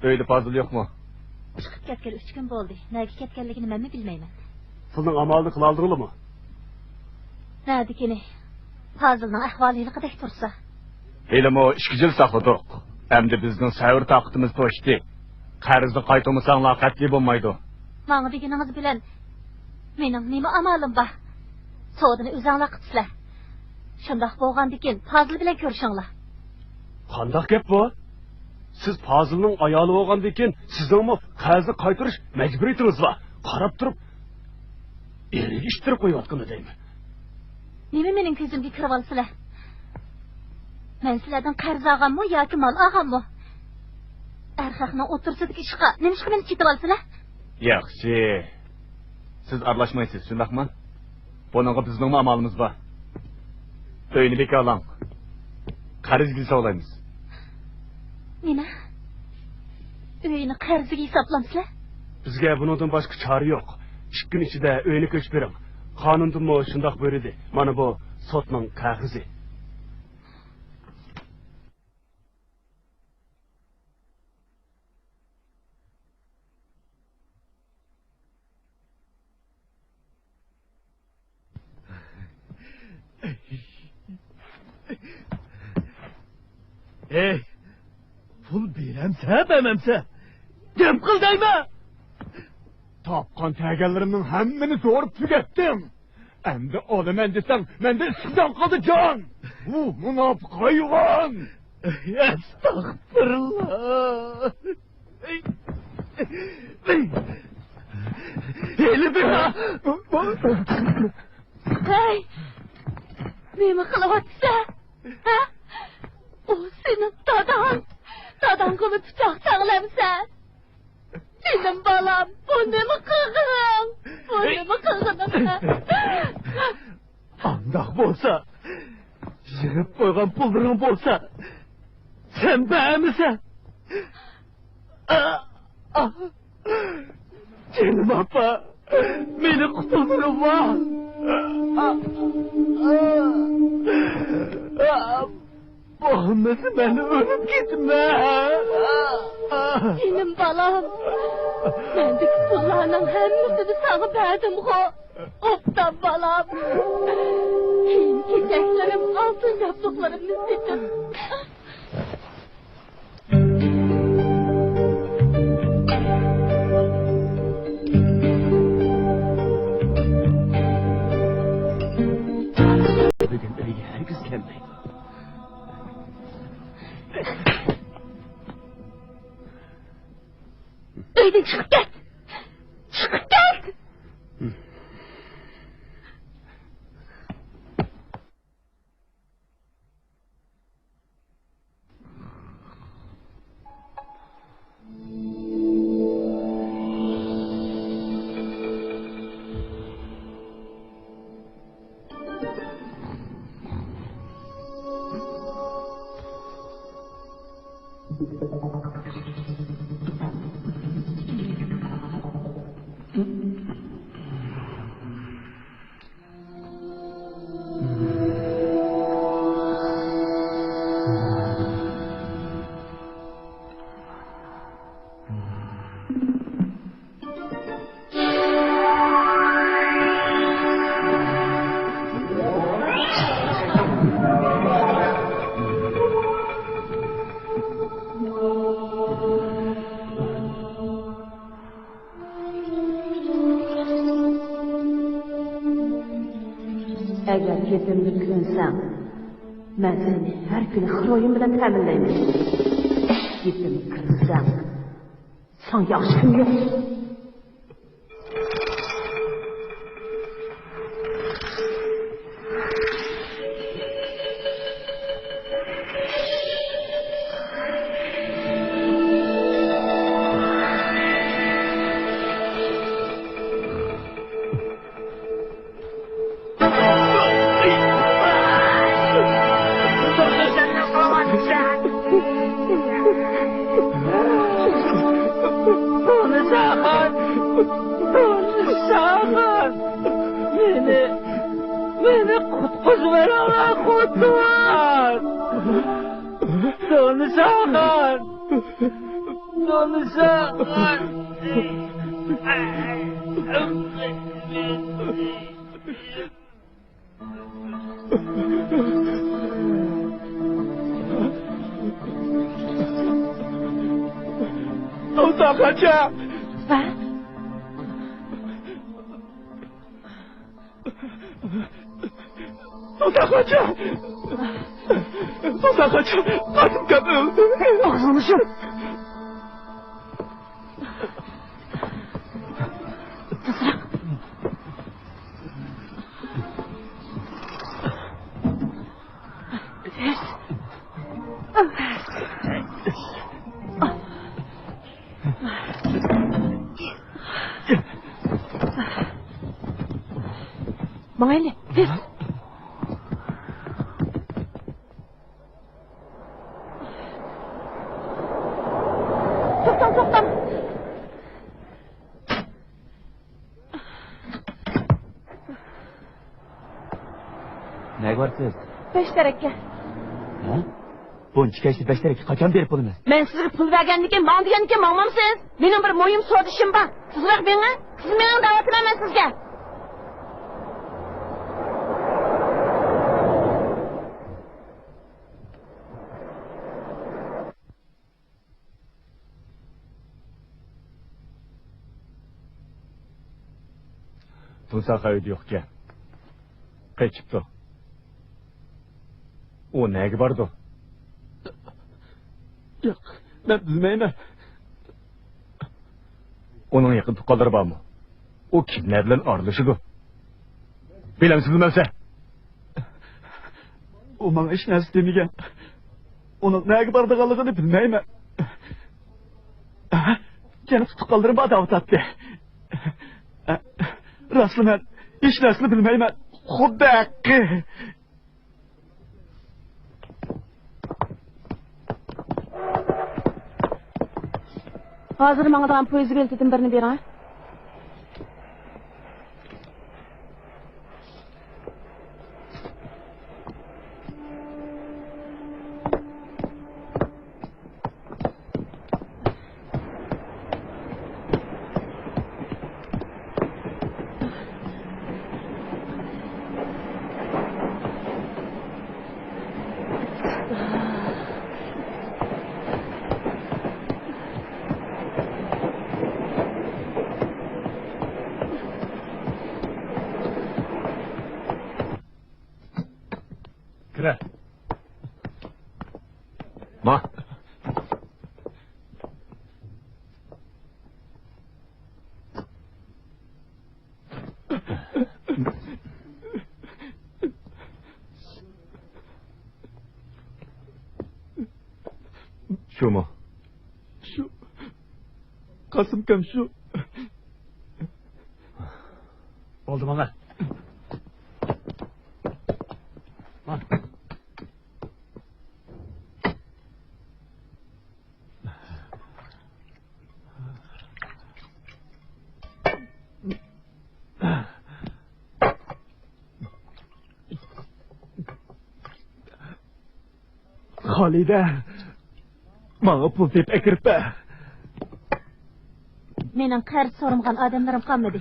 ئۆيدە پازىل يوقمۇ؟ چىقىپ كەتكىلى ئۈچ كۈن بولدى. نەگە كەتكەنلىكىنى مەنمۇ بىلمەيمەن. پۇلنىڭ ئامالىنى قىلالىدىڭلىمۇ؟ نەدىكىنى؟ پازىلنىڭ ئەھۋالى ھېلىقىدەك تۇرسا. ھېلىمۇ ئىككى يىل ساقلىدۇق. ئەمدى بىزنىڭ سەۋر تاقىتىمىز توشتى. قەرزنى قايتۇرمىساڭلار قەتئىي بولمايدۇ. ماڭا دېگىنىڭىز بىلەن مېنىڭ نېمە ئامالىم بار؟ سودىنى ئۆزۈڭلار قىپسىلەر. شۇنداق بولغاندىكىن پازىل بىلەن كۆرۈشۈڭلار. قانداق گەپ بۇ؟ سىز پازىلنىڭ ئايالى بولغاندىن كېيىن سىزنىڭمۇ قەرزنى قايتۇرۇش مەجبۇرىيىتىڭىز بار. قاراپ تۇرۇپ ئېرىگە ئىتتىرىپ قويۇۋاتقىنى دەيمەن. نېمە مېنىڭ كۆزۈمگە كىرىۋالىسىلەر؟ مەن سىلەردىن قەرز ئالغانمۇ ياكى مال ئالغانمۇ؟ ئەر خەقنىڭ ئوتتۇرىسىدىكى ئىشقا نېمىشقا مېنى چېتىۋالىسىلەر؟ ياخشى. سىز ئارىلاشمايسىز، شۇنداقمۇ؟ بۇنىڭغا بىزنىڭمۇ ئامالىمىز بار. ئۆينى بىكارلاڭ. قەرزگە ھېسابلايمىز. نېمە؟ ئۆينى قەرزگە ھېسابلامسىلەر؟ بىزگە بۇنىڭدىن باشقا چارە يوق. ئىككى كۈن ئىچىدە ئۆينى كۆچۈپ بېرىڭ. قانۇندىنمۇ شۇنداق بۇيرۇدى. مانا بۇ سوتنىڭ قەغىزى. ئەي، پۇل بېرەمسە، بەرمەمسە، گەپ قىل دەيمەن! تاپقان تەگەنلىرىمنىڭ ھەممىنى زورۇپ تۈگەتتىم. ئەمدى ئالىمەن دېسەڭ، مەندە ئىسسىقجان قالدى، جان! ئۇ مۇناپىق ھايۋان! ئەستەغپىرۇللا! ھېلى بىر ھەي! نېمە قىلىۋاتىسەن؟ ھە؟ ئۇ سېنىڭ داداڭ! داداڭغىمۇ پىچاق تەڭلەمسەن؟ جېنىم بالام، بۇ نېمە قىلغىنىڭ؟ بۇ نېمە قىلغىنىڭ؟ ئانداق بولسا، يىغىپ قويغان پۇللىرىڭ بولسا، سەن بەرمىسەڭ. جېنىم ئاپا، مېنى قۇتۇلدۇرۇڭلار. بولمىسا مەن ئۆلۈپ كېتىمەن. جېنىم بالام، مەندىكى پۇللارنىڭ ھەممىسىنى ساڭا بەردىمغۇ؟ ئوبدان بالام. كىيىم-كېچەكلىرىم، ئالتۇن ياستۇقلىرىمنى سېتىپ. بۈگۈن ئۆيگە ھەرگىز كەلمەيدۇ. ئۆيدىن چىقىپ كەت! چىقىپ كەت! ئەگەر گېپىمگە كۆنسەڭ، مەن سېنى ھەر كۈنى خىروئىن بىلەن تەمىنلەيمەن. گېپىمگە كىرمىسەڭ، ساڭا ياخشى كۈن يوق. تونۇشاخان! تونۇشاخان! مېنى، مېنى قۇتقۇزۇۋېرىڭلار، قۇتقۇز! تونۇشاخان! تونۇشاخان! تونۇشاخانچە! ھە؟ تونۇشاخانچە! تونۇشاخانچە! قاسىمكام ئۆلدى! ئاغزىڭنى يۇم! ماڭايلى، تېز! توختاڭ، توختاڭ! نەگە بارىسىز؟ بەش تەرەككە. ھە؟ بۇنچە كەچتە بەش تەرەككە قاچان بېرىپ بولىمىز؟ مەن سىزگە پۇل بەرگەندىن كېيىن ماڭ دېگەندىن كېيىن ماڭمامسىز؟ مېنىڭ بىر مۇھىم سودا ئىشىم بار. تېزرەك مېڭىڭ. سىز مېڭىڭ دەۋاتىمەن مەن سىزگە. تۇنساخا ئۆيدە يوقكەن. قېچىپتۇ. ئۇ نەگە بارىدۇ؟ ياق، مەن بىلمەيمەن. ئۇنىڭ يېقىن تۇغقانلىرى بارمۇ؟ ئۇ كىملەر بىلەن ئارىلىشىدۇ؟ بىلەمسىز نەرسە؟ ئۇ ماڭا ھېچ نەرسە دېمىگەن. ئۇنىڭ نەگە بارىدىغانلىقىنى بىلمەيمەن. يەنە تۇتۇپ قالدۇرۇم بار دەۋاتاتتى. راستلا مەن ھېچ نەرسىنى بىلمەيمەن. خۇددى ھەققى. ھازىر ماڭىدىغان پويىز بېلىتىدىن بىرنى بېرىڭە. كىرە. ما. شۇمۇ؟ شۇ. قاسىمكام شۇ. بولدى، ماڭا. خالىدە، ماڭا پۇل تېپىپ ئەكىرىپ بەر. مېنىڭ قەرز سورىمىغان ئادەملىرىم قالمىدى.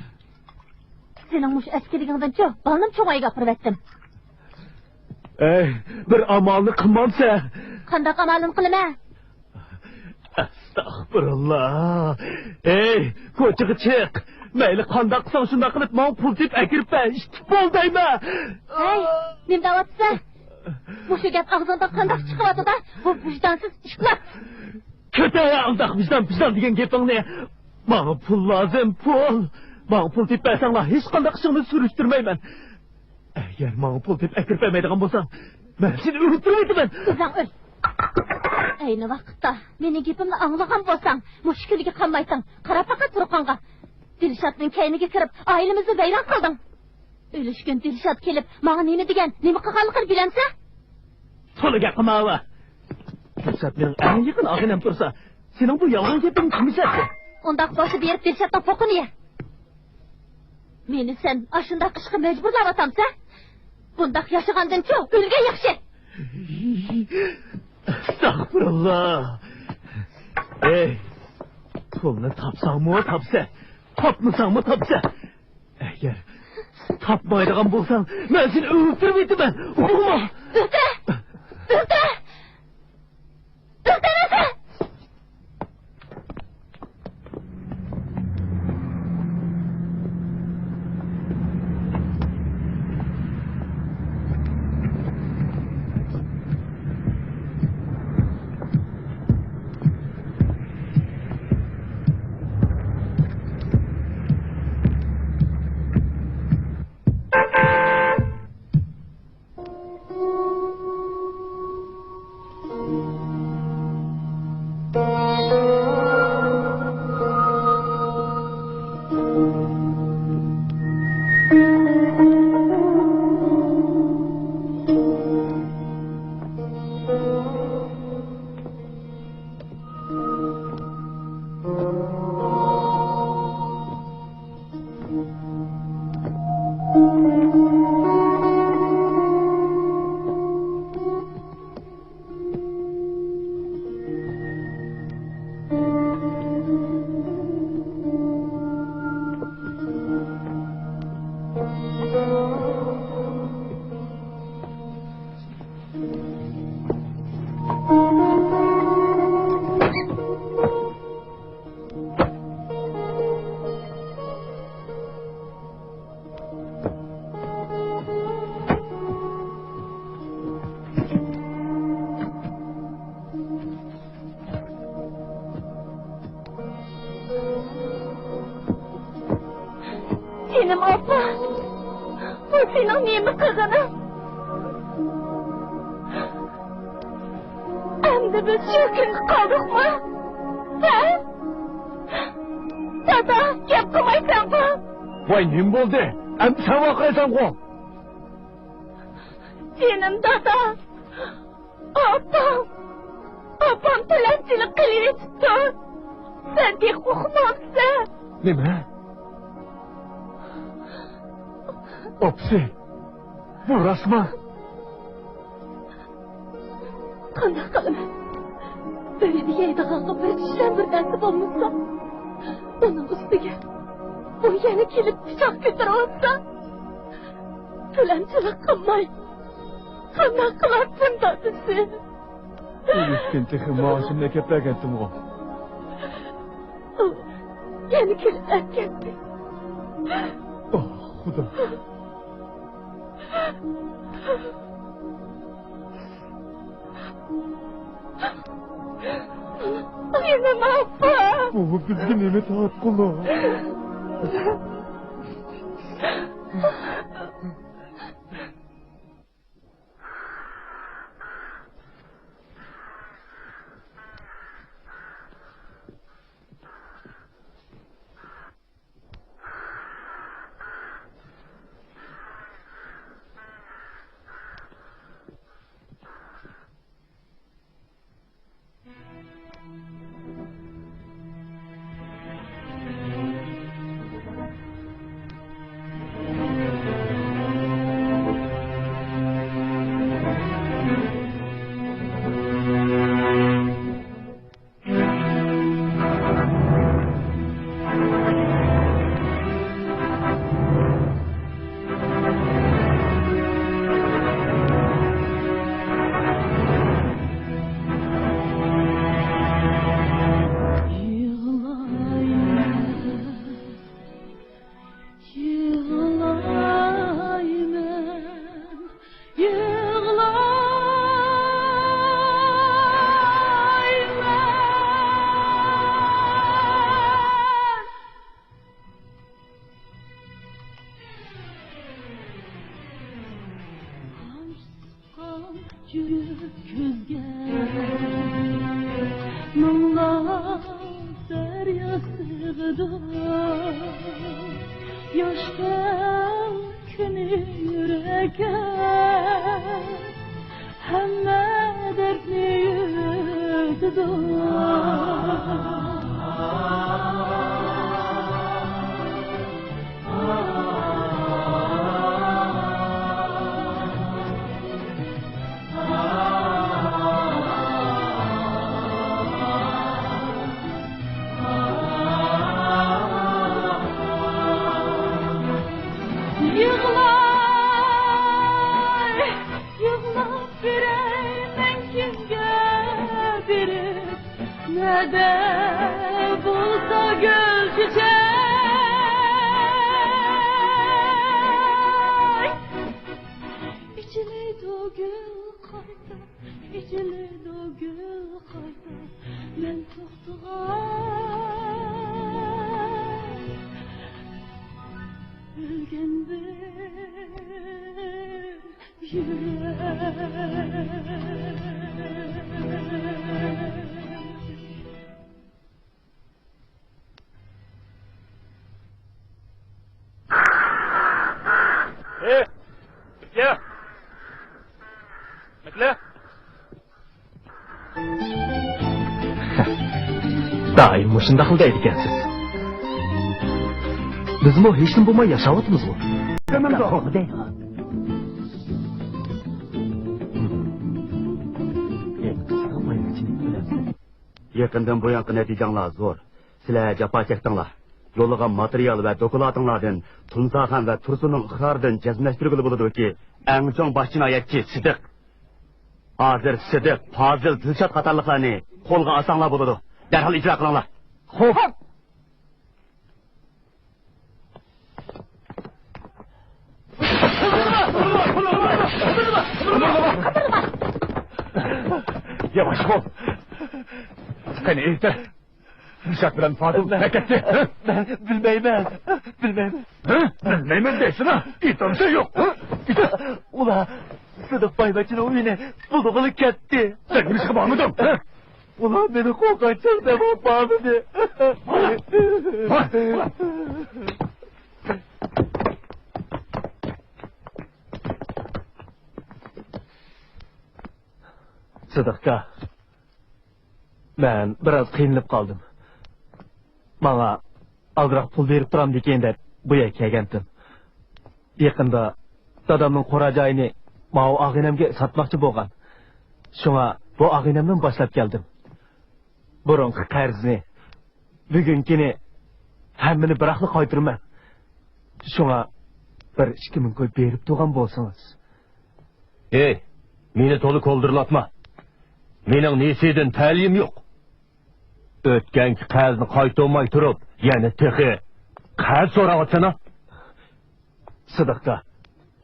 سېنىڭ مۇشۇ ئەسكىلىكىڭدىنچۇ بالىنىمۇ چوڭ ئۆيگە ئاپىرىۋەتتىم. ئەي، بىر ئامالنى قىلمامسەن؟ قانداق ئامالنى قىلىمەن؟ ئەستەغپۇرۇللا. ئەي، كوچىغا چىق. مەيلى قانداق قىلساڭ شۇنداق قىلىپ ماڭا پۇل تېپىپ ئەكىرىپ بەر، ئىتتىك بول دەيمەن. ھەي، نېمە دەۋاتىسەن؟ مۇشۇ گەپ ئاغزىڭدىن قانداق چىقىۋاتىدۇ؟ بۇ ۋىجدانسىز ئىشقىلىپ. كېتەي ئانداق ۋىجدان، ۋىجدان دېگەن گېپىڭنى. ماڭا پۇل لازىم، پۇل. ماڭا پۇل تېپىپ بەرسەڭلار ھېچقانداق ئىشىڭنى سۈرۈشتۈرمەيمەن. ئەگەر ماڭا پۇل تېپىپ ئەكىرىپ بەرمەيدىغان بولساڭ، مەن سېنى ئۆلتۈرۈۋېتىمەن. ئۆزۈڭ ئۆل. ئەينى ۋاقىتتا مېنىڭ گېپىمنى ئاڭلىغان بولساڭ، مۇشۇ كۈنگە قالمايسەن. قارا پاقا تۇرقۇڭغا. دىلشاتنىڭ كەينىگە كىرىپ، ئائىلىمىزنى ۋەيران قىلدىڭ. ئۆلۈشكۈن دىلشات كېلىپ، ماڭا نېمە دېگەن، نېمە قىلغانلىقىنى بىلەمسەن؟ تولا گەپ قىلماڭلار. دىلشات مېنىڭ ئەڭ يېقىن ئاغىنەم تۇرسا، سېنىڭ بۇ يالغان گېپىڭنى كىم ئىشلەتتى؟ ئۇنداق بولسا بېرىپ دىلشاتنىڭ پوقىنى يە. مېنى سەن ئاشۇنداق ئىشقا مەجبۇرلاۋاتامسەن؟ بۇنداق ياشىغاندىنچۇ ئۆلگەن ياخشى. ئەستەغپۇرۇللا. ئەي، پۇلنى تاپساڭمۇ تاپسا، تاپمىساڭمۇ تاپسا. ئەگەر تاپمايدىغان بولساڭ، مەن سېنى ئۆلتۈرۈۋېتىمەن. ئۇقتۇرە! ئۆلتۈرە! ئۆلتۈرە! جېنىم ئاپا، بۇ سېنىڭ نېمە قىلغىنىڭ؟ ئەمدى بىز شۇ كۈنگە قالدۇقمۇ؟ ھە؟ دادا، گەپ قىلمايسەنغۇ؟ ۋاي، نېمە بولدى؟ ئەمدى سەن ۋارقىرايسەنغۇ؟ جېنىم دادا. ئاپام! ئاپام تىلەمچىلىك قىلىۋېتىپتۇ. سەن تېخى ئۇقماپسەن. نېمە؟ ئاپىسى! بۇ راستمۇ؟ قانداق قىلىمەن؟ ئۆيدە يەيدىغانغا بىر چىشلەم بىر نەرسە بولمىسا، ئۇنىڭ ئۈستىگە ئۇ يەنە كېلىپ پىچاق كۆتۈرۈۋاتسا، تىلەمچىلىك قىلماي قانداق قىلاتتىم دادىسى؟ ئۆلۈشكىن تېخى مائاشىمنى ئەكەپ بەرگەنتىمغۇ؟ ئۇ يەنە كېلىپ ئەكەتتى. ئاھ، خۇدا. جېنىم ئاپا! بۇ بىزگە نېمە تارتقۇلۇق؟ كۆيۈپ كۆزگە مىڭلاپ دەريا سىغىدۇ. ياش تەڭ كۈنى يۈرەككە ھەممە دەردنى يۇتىدۇ. يىغلاي، يىغلاپ بېرەي مەن كىمگە بېرىپ، نەدە بولسا گۈل چېچەك. ئېچىلىدۇ گۈل قايتا، ئېچىلىدۇ گۈل قايتا. مەن توختىغان ئۆلگەن بىر يۈرەك. ئېي، مەكلە! مەكلە! دائىم مۇشۇنداقلا دەيدىكەنسىز. بىزمۇ ھېچنېمە بولماي ياشاۋاتىمىزغۇ. يېقىندىن بۇيانقى نەتىجەڭلار زور. سىلەر جاپا چەكتىڭلار. يوللىغان ماتېرىيال ۋە دوكلاتىڭلاردىن تۇنساخان ۋە تۇرسۇننىڭ ئىقرارىدىن جەزملەشتۈرگىلى بولىدۇكى، ئەڭ چوڭ باش جىنايەتچى سىدىق ھازىر سىدىق، پازىل، دىلشات قاتارلىقلارنى قولغا ئالساڭلار بولىدۇ. دەرھال ئىجرا قىلىڭلار. خوپ. ياۋاش بول. قېنى ئېيتە. دىلشات بىلەن پازىل نەگە كەتتى؟ مەن بىلمەيمەن. بىلمەيمەن. ھە؟ بىلمەيمەن دەيسىنا؟ ئېيتامسەن يوق. ھە؟ ئۇلار سىدىق بايۋەچچىنىڭ ئۆيىنى بۇلغىلى كەتتى. سەن نېمىشقا بارمىدىڭ؟ ھە؟ ئۇلار مېنى قورقۇنچاق دەپ ئاپارمىدى. ھە؟ سىدىقكا، مەن بىراز قىينىلىپ قالدىم. ماڭا ئازراق پۇل بېرىپ تۇرامدىكىن دەپ بۇ يەرگە كەلگەنتىم. يېقىندا دادامنىڭ قورا جايىنى ماۋۇ ئاغىنەمگە ساتماقچى بولغان. شۇڭا بۇ ئاغىنەمدىن باشلاپ كەلدىم. بۇرۇنقى قەرزنى، بۈگۈنكىنى، ھەممىنى بىراقلا قايتۇرىمەن. شۇڭا بىر ئىككى مىڭ كوي بېرىپ تۇرغان بولسىڭىز. ھەي، مېنى تولا كولدۇرلاتما. مېنىڭ نېسىدىن تەلىيىم يوق. ئۆتكەنكى قەرزنى قايتۇرماي تۇرۇپ، يەنە تېخى قەرز سوراۋاتسانا. سىدىقكا،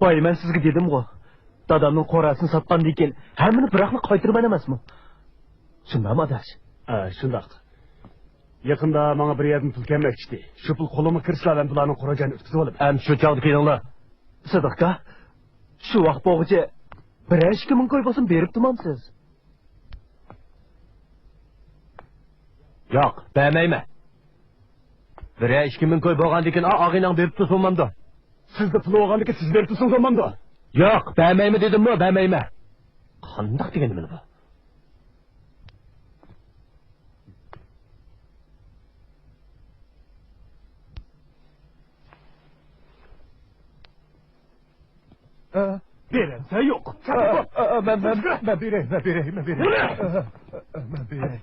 باي مەن سىزگە دېدىمغۇ، دادامنىڭ قوراسىنى ساتقاندىن كېيىن ھەممىنى بىراقلا قايتۇرىمەن ئەمەسمۇ؟ شۇنداقمۇ ئاداش؟ ھە، شۇنداق. يېقىندا ماڭا بىر يەردىن پۇل كەلمەكچىدى. شۇ پۇل قولۇمغا كىرسىلا مەن بۇلارنىڭ قورا جايىنى ئۆتكۈزۈۋالىمەن. ئەمدى شۇ چاغدا كېلىڭلار. سىدىقكا، شۇ ۋاقىت بولغۇچە بىرەر ئىككى مىڭ كوي بولسۇن بېرىپ تۇرمامسىز؟ ياق، بەرمەيمەن. بىرەر ئىككى مىڭ كوي بولغاندىكىن ئا، ئاغىنەڭ بېرىپ تۇرسۇن بولمامدۇ؟ سىزدە پۇل بولغاندىكىن سىز بېرىپ تۇرسىڭىز بولمامدۇ؟ ياق، بەرمەيمەن دېدىممۇ، بەرمەيمەن. قانداق دېگەن نېمىلا بۇ؟ ئە، بېرەمسەن يوق؟ ئە، ئە، ئە، مەن، مەن، مەن بېرەي، مەن بېرەي، مەن بېرەي. ئە، ئە، ئە، مەن بېرەي.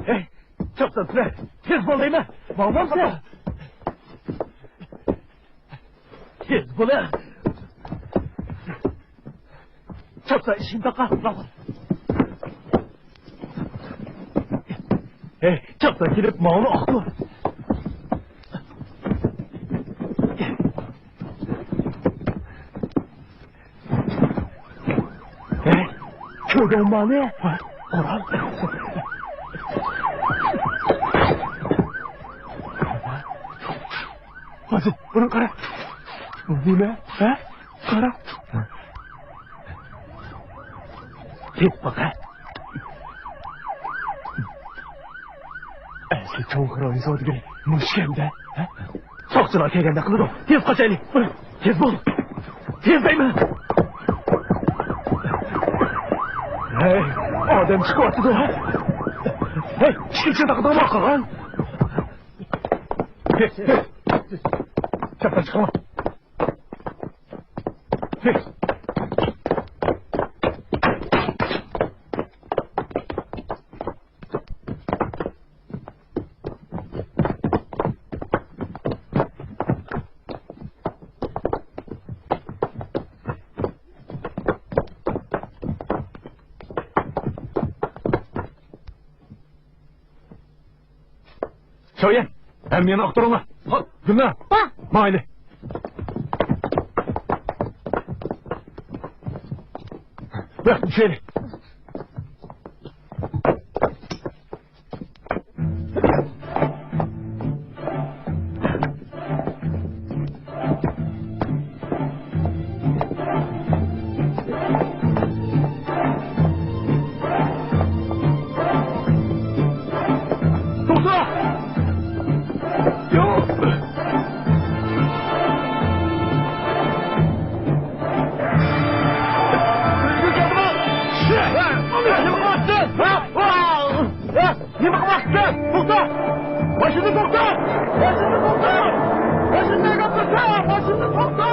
ھەي، چاپسان سىلەر، تېز بول دەيمەن. ماڭمامسىلەر؟ تېز بولۇڭ. چاپسان ئىشىكنى تاقا، ماڭغىن. ھەي، چاپسان كېلىپ ماڭغىن ئاقتۇر. بۇ دومانى قورال. ھازىر بۇنى قارا. بۇ نە؟ ھە؟ قارا. تېپىپ باق، ھە؟ ئەسلى چوڭ خىروئىن سودىگىرى مۇشۇكەن-دە، ھە؟ ساقچىلار كەلگەندە قىلىدۇ. تېز قاچايلى. تېز بول. تېز دەيمەن. ھەي، ئادەم چىقىۋاتىدۇ، ھە؟ ھەي، ئىشىكنى چاتاقىدىغان قىلغان. تېز، تېز. چاتاق چىقىڭلار. شاۋيەن، ھەممىنى ئاختۇرۇڭلار. ھاي، گۈلنار. با. مايلى. بىراق، چۈشەيلى. توختا! ياق! نېمە قىلماقچى؟ توختا! ماشىنىنى توختا! ماشىنىنى توختا! ماشىنىنى توختا! ماشىنىنى توختا!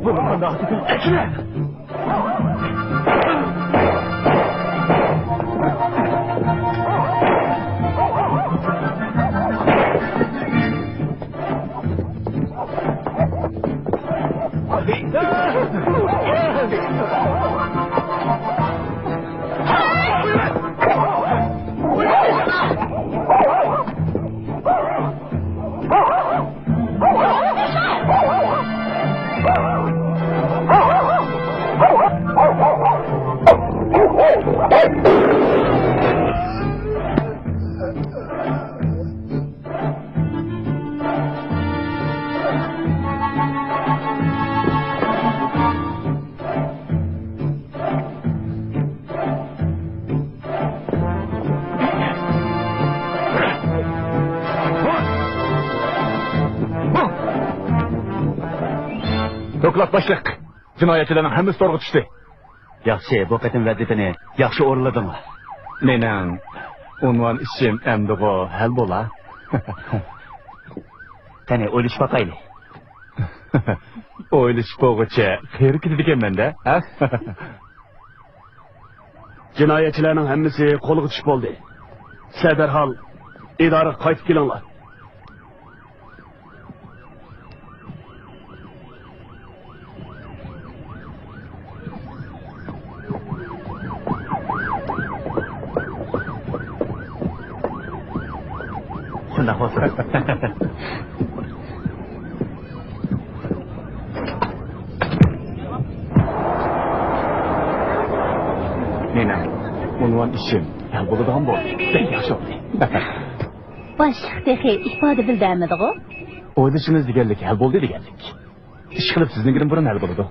بۇنى قانداق ئەكىلە؟ دوكلات باشلىق. جىنايەتچىلەرنىڭ ھەممىسى تورغا چۈشتى. ياخشى، بۇ قېتىم ۋەزىپىنى ياخشى ئورۇنلىدىڭلار. مېنىڭ ئۇنۋان ئىشىم ئەمدىغۇ ھەل بولا. قېنى، ئويلىشىپ باقايلى. ئويلىشىپ بولغۇچە قېرىپ كېتىدىكەنمەن-دە، ھە؟ جىنايەتچىلەرنىڭ ھەممىسى قولغا چۈشۈپ بولدى. سىلەر دەرھال ئىدارىگە قايتىپ كېلىڭلار. شۇنداق بولسۇن. مېنىڭ ئۇنۋان ئىشىم ھەل بولىدىغان بولدى. بەك ياخشى بولدى. باشلىق تېخى ئىپادە بىلدۈرمىدىغۇ؟ ئويلىشىڭىز دېگەنلىك ھەل بولدى دېگەنلىك. ئىشقىلىپ سىزنىڭكىدىن بۇرۇن ھەل بولىدۇ.